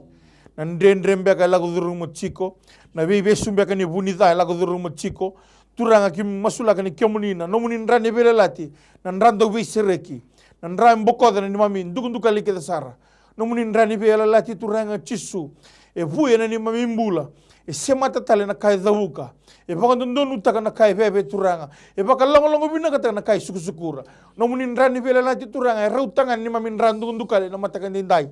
Na dredre beka e lako curuma tiko, na veivesu beka ni vu ni ca e lako curuma tiko. Turaga, keimami masulaka ni kemuni na nomuni dra ni veiyalayalati, na dra dau veisereki, na dra e bokoca na neimami dukadukali kece sara. Nomuni dra ni veiyalayalati Turaga Jisu. E vuya na neimami bula. E semata tale na ka e cavuka. E vakadodonutaka na ka e veve Turaga. E vakalogologovinakataka na ka e sukusukura. Nomuni dra ni veiyalayalati Turaga. E rauta ga na neimami dra dukadukali ena mataka edaidai.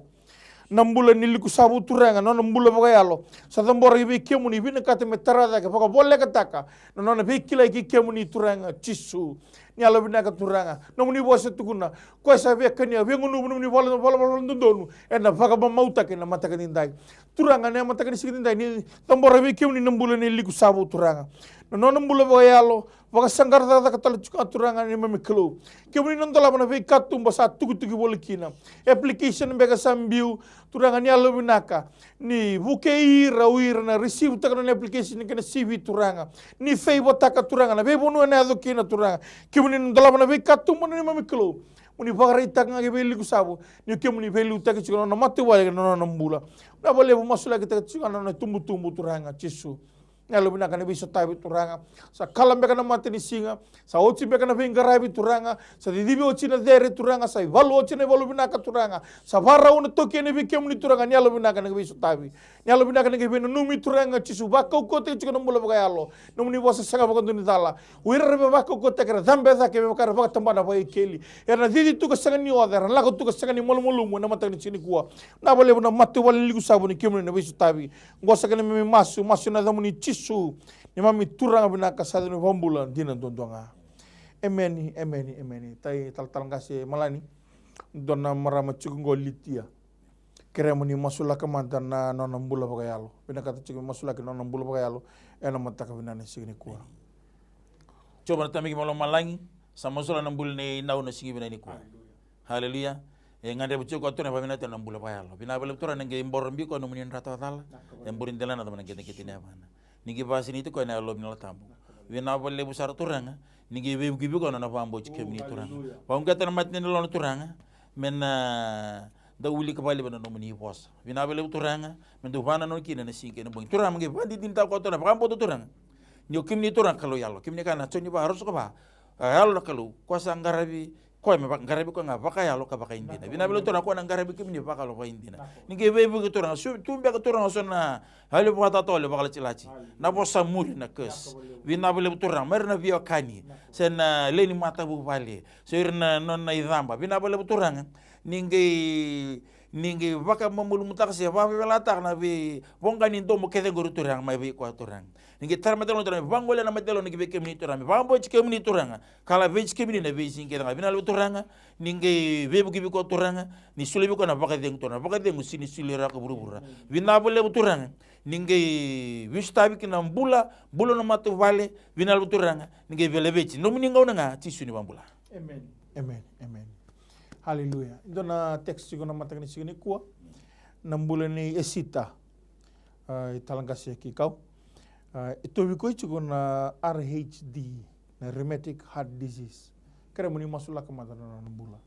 Na bula ni Liku Savu Turaga, na nona bula vakayalo. Sa cabora vei kemuni, vinakata me tara cake, vakavolekataka na nona veikilai kei kemuni Turaga Jisu. Ni yalovinaka Turaga. Nomuni vosa tukuna, koya sa via kania, via gunuva nomuni valavala dodonu, ena vakamamautaki ena mataka edaidai. Turaga, ena mataka ni siga edaidai, ni cabora vei kemuni na bula nei Liku Savu Turaga. Na nona bula vakayalo, vakasaqara cakacaka tale tiko ga Turaga na neimami Kalou. Kemuni na dolava na veikatuba sa tukituki voli kina. Application beka sa biu, Turaga ni yalovinaka. Ni vukei ira o ira na receive-taka na nona application kei na C V Turaga. Ni favour-taka Turaga, na veivanua ena yaco kina Turaga. Kemuni na dolava na veikatuba na neimami Kalou. Mo ni vakaraitaka ga ki vei Liku Savu. Ni kemuni veiliutaki tiko na nona matavuvale kei na nona bula. Na vakalevu masulakitaka tiko ga na nona itubutubu Turaga Jisu. Na yalovinaka ni veisotavi Turaga. Sa kala beka na matanisiga. Sa oti beka na veiqaravi Turaga. Sa cicivi oti na cere Turaga. Sa ivalu oti na ivalu vinaka Turaga. Sa varau na toki yani vei kemuni Turaga. Ni yalovinaka ni veisotavi. Ni yalovinaka ni veinanumi Turaga Jisu. Vakaukauwataki tiko na bula vakayalo. Nomuni vosa sega vakadua ni cala. O ira era vakaukauwataki era cabe cake me vaka era vakatabana vakaikeli. Era na cici tu ka sega ni oca. Era na lako tu ka sega ni malumalumu ena mataka ni siga nikua. Na vakalevu na matavuvale ni Liku Savu ni kemuni na veisotavi. Qo saka na neimami masu, masu ena yacamuni Jisu, neimami Turaga vinaka sa yaca ni vakabula dina duadua ga. Emeni, emeni, emeni. Tai talatala qase Malani, dua na marama tiko qo Litia. Kerea mo ni masulaka mada na nona bula vakayalo. Vinakata tiko me masulaki na nona bula vakayalo ena mataka vinaka ni siga nikua. Jiova na Tamaqu mai lomalagi, sa masulaka na bula nei Nau na siga vinaka nikua. Haleluya. E gadreva tiko o Turaga, vakavinakataka na bula vakayalo. Vinaka vakalevu Turaga, ni qai boro bibi koya na nomuni dra tawacala. E buri dela na cava na qeteqete ni yavana. Ni qai vakasinaiti koya na Yalo ni Yalo Tabu. Vinaka vakalevu sara Turaga, ni qai veivuke vei koya na nona vakabauti kemuni Turaga. Vakauqeta na mata ni yalona Turaga, me na dau wilika vakalevu na nomuni vosa. Vinaka vakalevu Turaga, me dau vakanananu kina na siga kei na bogi. Turaga, me qai vakadinadinataka koya Turaga, vakabauta Turaga. Ni o kemuni Turaga Kalou yalo, kemuni kaya na Joni va, ruasagavulu ka va. A yalo na Kalou, koya sa qaravi koya me vaka, qaravi koya ga vakayalo ka vakaidina. Vinaka vakalevu Turaga, koya na qaravi kemuni vakayalo vakaidina. Ni qai veivuke Turaga, su tu beka Turaga so na yalo vakatatao, yalo vakalatilati. Na vosa muri, na curse. Vinaka vakalevu Turaga, mai ira na veiwekani, se na lewe ni matavuvale, se ira na nona icaba. Vinaka vakalevu Turaga, ni qai, ni qai vakamalumalumutaka se vakaveivelataka na veivoqa ni domo kece qori Turaga mai vei koya Turaga. Ni qai tara mata ni yalo Turaga, me vagolea na mata ni yalo ni ki vei kemuni Turaga, me vakabauti kemuni Turaga. Ka laveti kemuni na veisiga kece ga. Vinaka vakalevu Turaga, ni qai veivuke vei koya Turaga, ni solia vei koya na vakacegu Turaga, na vakacegu sega ni solia rawa ki vuravura. Vinaka vakalevu Turaga, ni qai veisotavi ki na bula, bula na matavuvale, vinaka vakalevu Turaga, ni qai veilaveti. Nomuni gauna ga, Jisu ni vakabula. Amen. Amen. Amen. Haleluya. Dua na text tiko na mataka ni siga nikua. Na bula nei Esita. A, i Talaqase Kikau. A, e tauvi koya tiko na R H D, na rheumatic heart disease. Kerea mo ni masulaka mada na nona bula.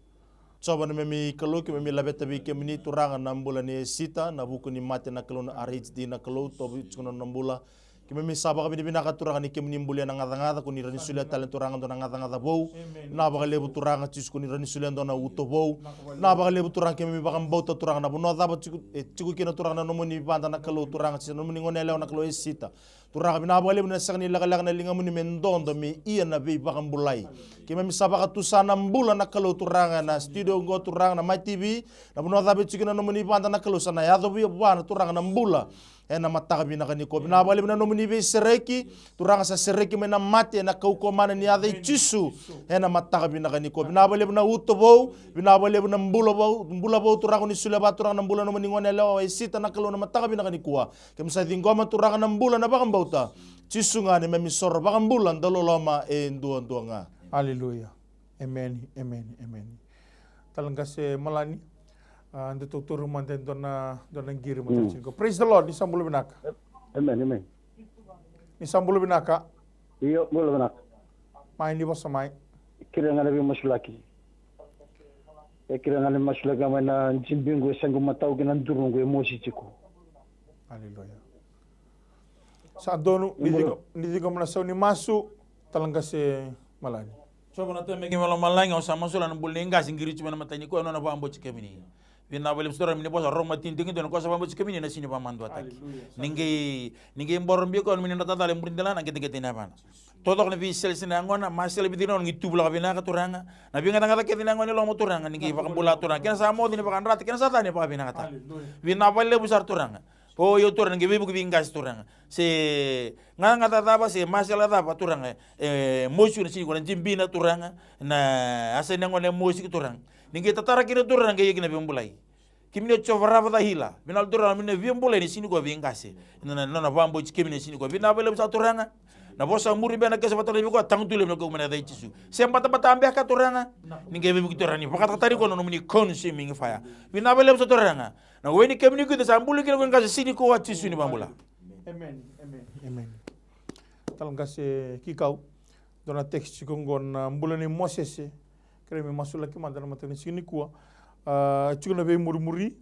Jiova na neimami Kalou, keimami laveta vei kemuni Turaga na bula nei Esita, na vuku ni mate na Kalou na R H D na Kalou, tauvi tiko na nona bula. Keimami sa vakavinavinaka Turaga ni kemuni bulia na gacagaca, ko ni rawa ni solia tale Turaga dua na gacagaca vou. Vinaka vakalevu Turaga Jisu, ko ni rawa ni solia dua na uto vou. Vinaka vakalevu Turaga, keimami vakabauta Turaga na vanua cava tiko, e tiko kina Turaga na nomuni vada na Kalou Turaga, se na nomuni gone yalewa na Kalou Esita. Turaga, vinaka vakalevu na sega ni lekaleka na ligamuni me dodo me ia na veivakabulai. Keimami sa vakatusa na bula na Kalou Turaga na studio oqo Turaga na Mai T V, na vanua cava e tiko kina na nomuni vada na Kalou, sa na yaco vua na Turaga na bula. Ena mataka vinaka nikua, vinaka vakalevu na nomuni veisereki Turaga, sa sereki mai na mate ena kaukauwa mana ni yaca i Jisu. Ena mataka vinaka nikua, vinaka vakalevu na uto vou, vinaka vakalevu na bula vou, bula vou Turaga ni solia vua Turaga na bula na nomuni gone yalewa Esita na Kalou na mataka vinaka nikua. Keimami sa ciqoma Turaga na bula na vakabauta. Jisu ga neimami soro, vakabula, dauloloma e duadua ga. Aleluya. Emeni, emeni, emeni. Tale qase Malani, a, da tautauri mada e dua na, dua na qiri mada. Mm. Praise the Lord, ni sa bula vinaka. Amen, amen. Ni sa bula vinaka. Io, bula vinaka. Mai, ni vosa mai. Kira ga na veimasulaki. E kira ga na masulaki mai na jibiqu e saqu matau kei na duruqu e mosi tiko. Aleluya. Sa donu, ni ciqo, ni ciqo mai na sau ni masu, tale qase Malani. Jiova na Tamai keimami lomalagi, au sa masulaka na bula ni qase qiri tu mai na mataka nikua, nona vakabauti kemuni. Vinaka vakalevu Turaga ni vosa, Roma tini, tikina e dua, na ka au sa vakabauti kemuni na sega ni vakamaduataki. Aleluya. Ni qai, ni qai boro biu koya na nomuni drata cala e muri delana, qeteqete ni yavana. Totoko na veisele se na yagona, masele vei ira na gone, ni tuvulaka vinaka Turaga. Na veigacagaca kece na yagona e loma Turaga, ni qai vakabula Turaga. Kena sa moce ni vakadrata, kena sa ca ni vakavinakataka. Aleluya. Vinaka vakalevu sara Turaga. O io Turaga, ni qai veivuke vei qase Turaga. Se gacagaca cava, se masele cava Turaga. E, mosi na sega ni kua na jibina Turaga. Na yasa ni yagona e mosi ki Turaga. Ni qai tatara kina Turaga, qai ia kina veibulai. Kemuni o Jiova Rava ca Hila. Vinaka Turaga, kemuni na veibulai ni sega ni kua vei qase. Na, na, na, na vakabauti kemuni ni sega ni kua. Vinaka vakalevu sara Turaga. Na vosa muri beka na kena sa vata na vei koya, tagu tu levu na kaukamena yaca i Jisu. Se batabata beka Turaga. Ni qai veivuke Turaga, ni vakatakatari koya na nomuni consuming fire. Vinaka vakalevu sara Turaga. Na wai ni kemuni kuita sa bula kina ko qase sega ni kua, Jisu ni vakabula. Amen, amen, amen. Tale qase Kikau. Dua na text tiko oqo na bula nei Mosese. Kerei me masulaki mada na mataka ni siga nikua. A, tiko na veimurimuri.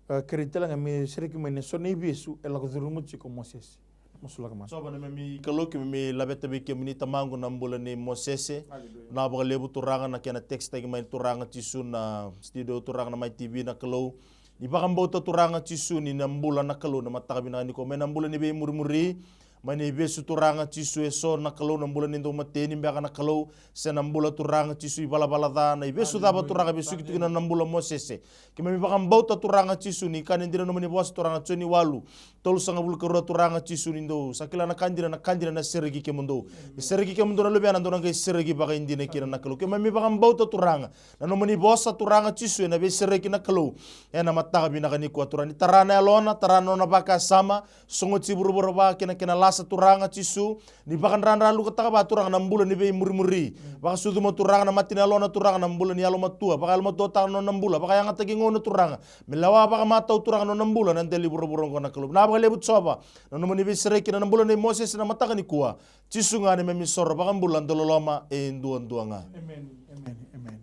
A, kerei tale ga me sereki mai na so na ivesu e lako curuma tiko Mosese. Masulaka mada. Jiova na neimami Kalou, keimami laveta vei kemuni Tamaqu na bula nei Mosese. Aleluya. Vinaka vakalevu Turaga na kena text taki mai Turaga Jisu na studio Turaga na Mai T V na Kalou. Ni vakabauta Turaga Jisu ni na bula na Kalou na mataka vinaka nikua mai na bula ni veimurimuri. Mai na ivesu Turaga Jisu eso na Kalou na bula ni dau mateni beka na Kalou. Se na bula Turaga Jisu ivalavala ca na ivesu cava Turaga vesuki tu kina na bula Mosese. Keimami vakabauta Turaga Jisu ni kaya dina na nomuni vosa Turaga Joni walu. Tolusagavulu ka rua Turaga Jisu ni dou sa kila na ka dina na ka dina na sereki kemudou. Me sereki kemudou na luvena dou na qai sereki vakaidina kina na Kalou. Keimami vakabauta Turaga. Na nomuni vosa Turaga Jisu ena veisereki na Kalou. Ena mataka vinaka nikua Turaga ni tara na yalona, tara na nona vakasama, sogoti vuravura va kei na kena lasa Turaga Jisu. Ni vakadradra lukataka va Turaga na bula ni veimurimuri. Vakasucuma Turaga na mata ni yalona Turaga na bula ni yalomatua. Vakayalomatuataka na nona bula. Vakayagataki gauna Turaga. Me lewa vakamatau Turaga na nona bula na dela ni vuravura oqo na Kalou. Vinaka vakalevu Jiova. Na nomuni veisereki na bula nei Mosese na mataka nikua. Jisu ga neimami soro vakabula dauloloma e duadua ga. Amen, amen, amen.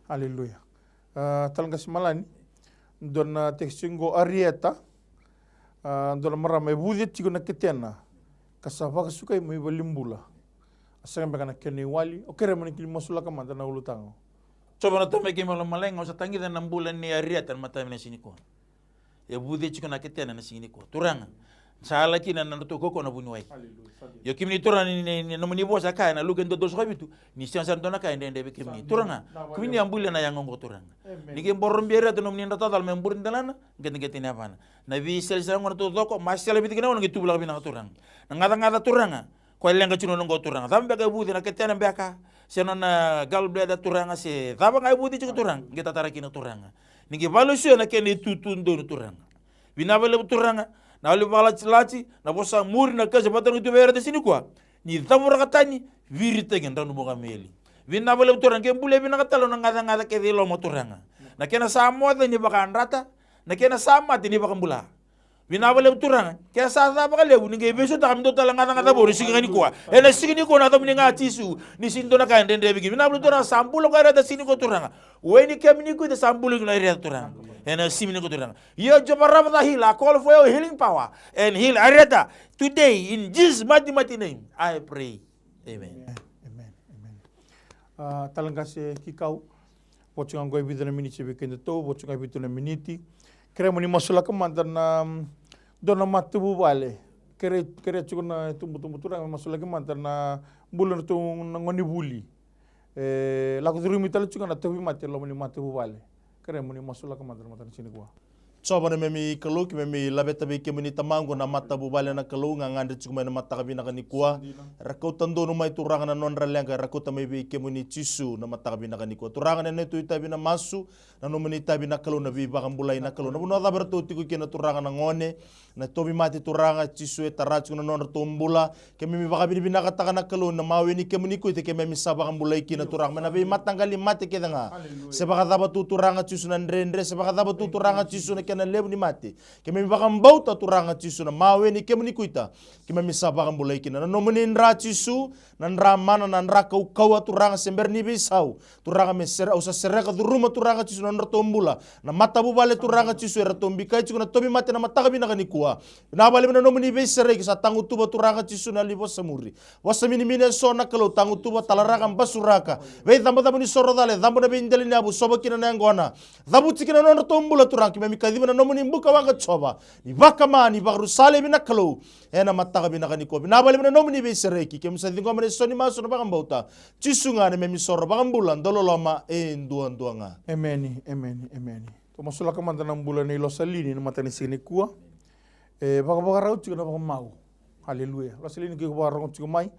Aleluya. A, tale qase Malani. Dua na text oqo Arieta. A, dua na marama e vuce tiko na ketena. Ka sa vakasukai mai valenibula. A sega beka na kena iwali. O kere mani kini masulaka mada na ulutaga. Jiova na Tamai keimami lomalagi, au sa tagica na bula nei Arieta na mataka ni siga nikua. E vuce tiko na ketena na siga nikua. Turaga, sa yala kina na nodratou kaukaua na vuniwai. Io kemuni Turaga ni, ni, ni nomuni vosa kaya na Luke dua, dua sagavulu ka vitu, ni sega sara dua na ka e dredre vei kemuni. Turaga, kemuni a bulia na yago oqo Turaga. Ni qai boro biu Arieta na nomuni drata cala me muri delana, qeteqete ni yavana. Na veisele se na yagona taucoko, masele vei ira na yagona qai tuvulaka vinaka Turaga. Na gacagaca Turaga. Koya e leqa tiko na nona qo Turaga. Cava beka e vuce na ketena beka? Se nona gallbladder Turaga, se cava ga e vuce tiko Turaga. Qai tatara kina Turaga. Ni qai vakalesuya na kena itutu donu Turaga. Vinaka vakalevu Turaga. Na yalo vakalatilati, na vosa muri na kena sa vata na tu vei ira na siga nikua. Ni cavuraka tani, viritaki drano vuqa meli. Vinaka vakalevu Turaga, qai bulia vinaka tale na gacagaca kece i loma Turaga. Na kena sa moce ni vakayadrata, na kena sa mate ni vakabula. Vinaka vakalevu Turaga. Ke sa ca vakalevu ni qai veisautaka me dua tale na gacagaca vou ni siga ga nikua. Ena siga nikua na yacamuni ga Jisu. Ni sega ni dua na ka e dredre vei kemuni. Vinaka vakalevu Turaga sa bula ko Arieta siga nikua Turaga. Wai ni kemuni ko Arieta sa bula kina Arieta Turaga. Ena simi ni ko Turaga. Io Jehovah Rapha the healer, I call for your healing power and heal Arietta today in Jesus' mighty, mighty name. I pray. Amen. Amen. Amen. Ah, tale qase Kikau. Vo tiko ga qo e vica na miniti vei kedatou, vo tiko ga e vitu na miniti. Kerea mo ni masulaka mada na, mm, dua na matavuvale. Kerea, kerea tiko na tubutubu Turaga me masulaki mada na bula na tou na gone vuli. E lako curumi tale tiko ga na tauvimate e loma ni matavuvale. Kerea mo ni masulaka mada na mataka ni siga nikua. Jiova na neimami Kalou, keimami laveta vei kemuni Tamaqu na matavuvale na Kalou, gagadre tiko mai na mataka vinaka nikua. Era kauta donu mai Turaga na nodra leqa, era kauta mai vei kemuni Jisu na mataka vinaka nikua. Turaga na neitou itavi na masu, na nomuni itavi na Kalou, na veivakabulai na Kalou. Na vanua cava eratou tiko kina Turaga na gone, na tauvimate Turaga Jisu e tara tiko na nodratou bula. Keimami vakavinavinakataka na Kalou na mawe ni kemuni kuita keimami sa vakabulai kina Turaga mai na veimataqali mate kece ga. Hallelujah. Se vakacava tu Turaga Jisu na dredre, se vakacava tu Turaga Jisu na kena levu ni mate. Keimami vakabauta Turaga Jisu na mawe ni kemuni kuita keimami sa vakabulai kina. Na nomuni dra Jisu, na dra mana, na dra kaukauwa Turaga se bera ni veisau. Turaga me sere, au sa sereka curuma Turaga Jisu na nodratou bula. Na matavuvale Turaga Jisu eratou bikai tiko na tauvimate na mataka vinaka nikua. Vinaka vakalevu na nomuni veisereki sa tagutuva Turaga Jisu na yalo ni vosa muri. Vosa minimini eso na Kalou tagutuva, talaraka, basuraka. Veicabocabo ni soro cala e cabo na veidela ni yavu, sova kina na yaqona. Cavuti kina na nodratou bula Turaga, keimami kaciva na nomuni buka waqa Jiova. Ni vakama, ni vakarusa laivi na Kalou. Ena mataka vinaka nikua. Vinaka vakalevu na nomuni veisereki. Keimami sa ciqoma na iso ni masu na vakabauta. Jisu ga na neimami soro vakabula, dauloloma e duadua ga. Emeni, emeni, emeni. Tou masulaka mada na bula nei Losalini na mataka ni siga nikua. E vakavakarau tiko na vakamau. Aleluya. Losalini ke ko vakarorogo tiko mai.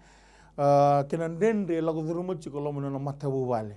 Ah, kena dredre e lako curuma tiko e loma ni nona matavuvale.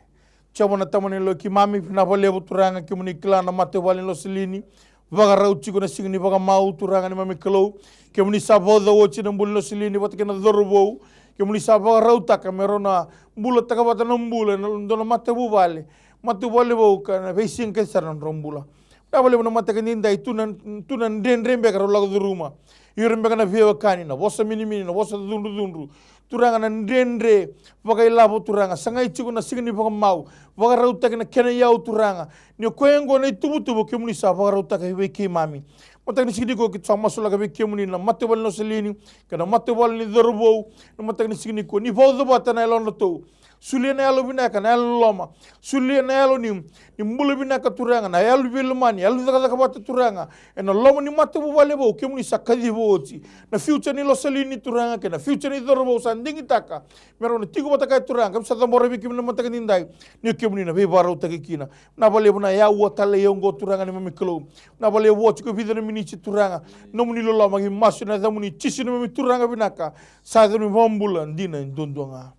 Jiova na Tama ni loloma keimami, vinaka vakalevu Turaga kemuni kila na matavuvale ni Losalini. Vakarau tiko na siga ni vakamau Turaga neimami Kalou. Kemuni sa vauca oti na bula ni Losalini vata kei na cauravou. Kemuni sa vakarautaka me rau na bulataka vata na bula ena dua na matavuvale. Matavuvale vou ka na veisiga kece sara na nodrau bula. Vinaka vakalevu na mataka ni dai, tu na, tu na dredre beka rau lako curuma. Ira beka na veiwekani, na vosa minimini, na vosa cudrucudru. Turaga na dredre vakailavo Turaga, sagai tiko na siga ni vakamau, vakarautaki na kena iyau Turaga. Ni o koya oqo na ituvatuva kemuni sa vakarautaka vei keimami. Mataka ni siga nikua keitou sa masulaka vei kemuni na matavuvale ni Losalini, kei na matavuvale ni cauravou, na mataka ni siga nikua. Ni vauca vata na yalodratou. Solia na yalo vinaka, na yalo loloma. Solia na yalo ni, ni bula vinaka Turaga, na yalo ni veilomani, yalo ni cakacaka vata Turaga. Ena loma ni matavuvale vou, kemuni sa kaciva oti. Na future ni Losalini Turaga, kei na future ni cauravou sa digitaka. Me rau na tiko vata kaya Turaga, kemuni sa cabora vei kemuni na mataka ni dai. Ni o kemuni na veivakarautaki kina. Vinaka vakalevu na yaua talei oqo Turaga neimami Kalou. Vinaka vakalevu oti ko vica na miniti Turaga. Nomuni loloma keimami masu ena yacamuni Jisu neimami Turaga vinaka. Sa yacamuni vakabula dina e duadua ga.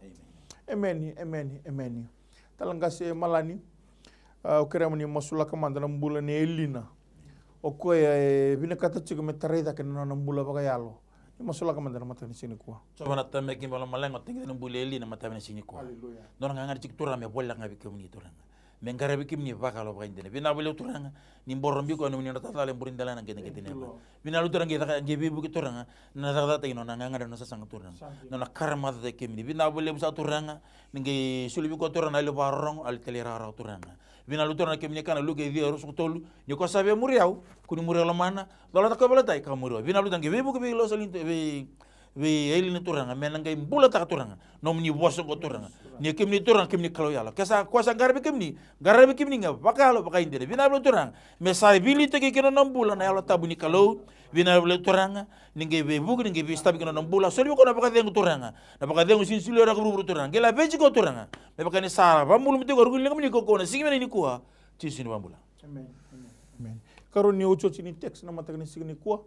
Emeni, emeni, emeni. Tale qase Malani, ah, au kerea mo ni masulaka mada na bula nei Elina. O koya e vinakata tiko me tarai cake na nona bula vakayalo. Ni masulaka mada na mataka ni siga nikua. Jiova na Tama kei na Lomalagi, o tagicani na bula nei Elina na mataka ni siga nikua. Aleluya. Nona gagadre tiko Turaga me voleka ga vei kemuni Turaga. Me qaravi kemuni vakayalo vakaidina. Vinaka vakalevu Turaga, ni boro biu koya nomuni dra tacala e buri dela na qeteqete ni yavana. Vinaka vakalevu Turaga, qai caka, qai veivuke Turaga, na cakacakataki nona gagadre, nona sasaga Turaga. Nona karamaca cake kemuni. Vinaka vakalevu saka Turaga, ni qai soli vei koya Turaga na yalo ni vakarorogo, yalo ni talairawarawa Turaga. Vinaka vakalevu Turaga na kemuni kana Luke ciwa ruasagavulu ka tolu, ni koya sa via muri au, kua ni muria lomana, colata koya valetai ka muri au. Vinaka vakalevu Turaga, qai veivuke vei Losalini, vei vei Elina Turaga, me na qai bulataka Turaga nomuni vosa oqo Turaga. Ni o kemuni Turaga, kemuni Kalou yalo. Ke sa koya sa qaravi kemuni, qaravi kemuni ga vakayalo vakaidina. Vinaka vakalevu Turaga, me sa veiliutaki kina nona bula na Yalo Tabu ni Kalou. Vinaka vakalevu Turaga, ni qai veivuke, ni qai veisotavi kina nona bula. Soli vei koya na vakacegu Turaga, na vakacegu sega ni solia rawa ko vuravura Turaga. Qai laveti koya Turaga, me vaka ni sa vakabula mai tiko, rukuni ligamuni ko koya na siga vinaka nikua. Jisu ni vakabula. Amen. Amen. Amen. Karua ni otioti ni text na mataka ni siga nikua.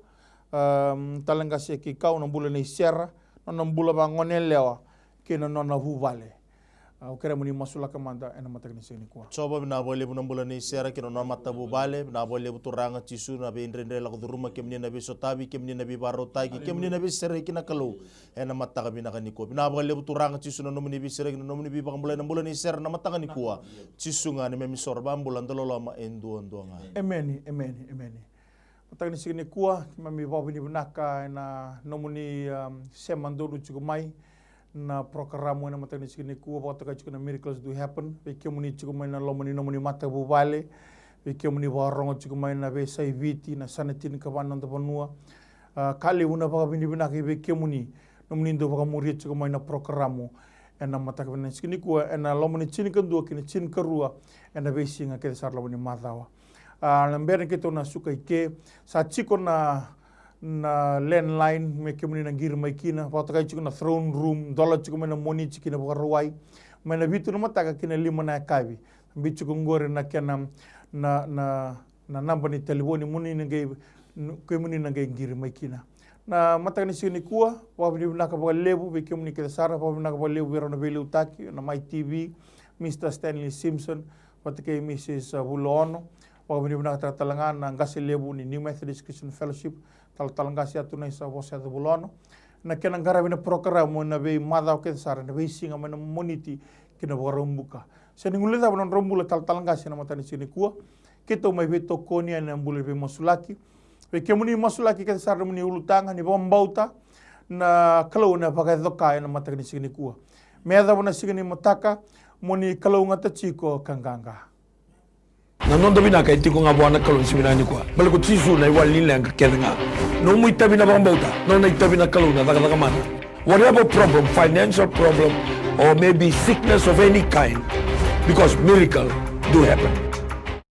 Um, tale qase Kikau, na bula nei Sera, nona bula vagone yalewa kei na nona vuvale. Au kerea mo ni masulaka mada ena mataka ni siga nikua. Jiova, vinaka vakalevu na bula nei Sera kei na nona matavuvale. Vinaka vakalevu Turaga Jisu na veidredre lako curuma, kemuni na veisotavi, kemuni na veivakarautaki, kemuni na veisereki na Kalou. Ena mataka vinaka nikua. Vinaka vakalevu Turaga Jisu na nomuni veisereki, na nomuni veivakabulai na bula nei Sera na mataka nikua. Jisu ga neimami soro vakabula, dauloloma e duadua ga. Emeni, emeni, emeni. Mataka ni siga nikua, keimami vakavinavinaka ena nomuni, um, sema donu tiko mai na porokaramu ena mataka ni siga nikua, vakatokai tiko na Miracles Do Happen. Vei kemuni tiko mai na loma ni nomuni matavuvale, vei kemuni vakarogo tiko mai na veiyasai Viti, na yasana tinikava ni noda vanua. A, ka levu na vakavinavinaka i vei kemuni nomuni dau vakamuria tiko mai na porokaramu ena mataka vinaka ni siga nikua, ena loma ni tinikadua ki na tinikarua ena veisiga kece sara loma ni macawa. A, na bera ni keitou na suka i ke, sa tiko na, na landline me kemuni na qiri mai kina, vakatokai tiko na throne room, dola tiko mai na Moniti ki na Vakarauwai, mai na vitu na mataka ki na lima na yakavi. Biu tiko qori na kena, na, na, na naba ni talevoni mo ni na qai, kemuni na qai qiri mai kina. Na mataka ni siga nikua, vakavinavinaka vakalevu vei kemuni kece sara, vakavinavinaka vakalevu vei rau na veiliutaki na Mai T V, Mister Stanley Simpson vata kei Missus Vulaono. Vakavinavinakataka tale ga na qase levu ni New Methodist Christian Fellowship, Talatala Qase Atunaisa Vosayaco Vulaono, na kena qaravi na porokaramu ena veimacawa kece sara, ena veisiga mai na Moniti ki na Vakaraubuka. Sega ni guilecava na nodrau bula talatala qase ena mataka ni siga nikua. Keitou mai veitokoni ena bula ni veimasulaki. Vei kemuni masulaki kece sara, nomuni ulutaga ni vakabauta na Kalou ena vakayaco ka ena mataka ni siga nikua. Me yacova na siga ni mataka, mo ni kalougata tiko ka qaqa. Na noda vinaka e tiko ga vua na Kalou ni siga vinaka nikua. Baleta ko Jisu na iwali ni leqa kece ga. Nomu itavi na vakabauta, nona itavi na Kalou na cakacaka mana. Whatever problem, financial problem, or maybe sickness of any kind, because miracle do happen.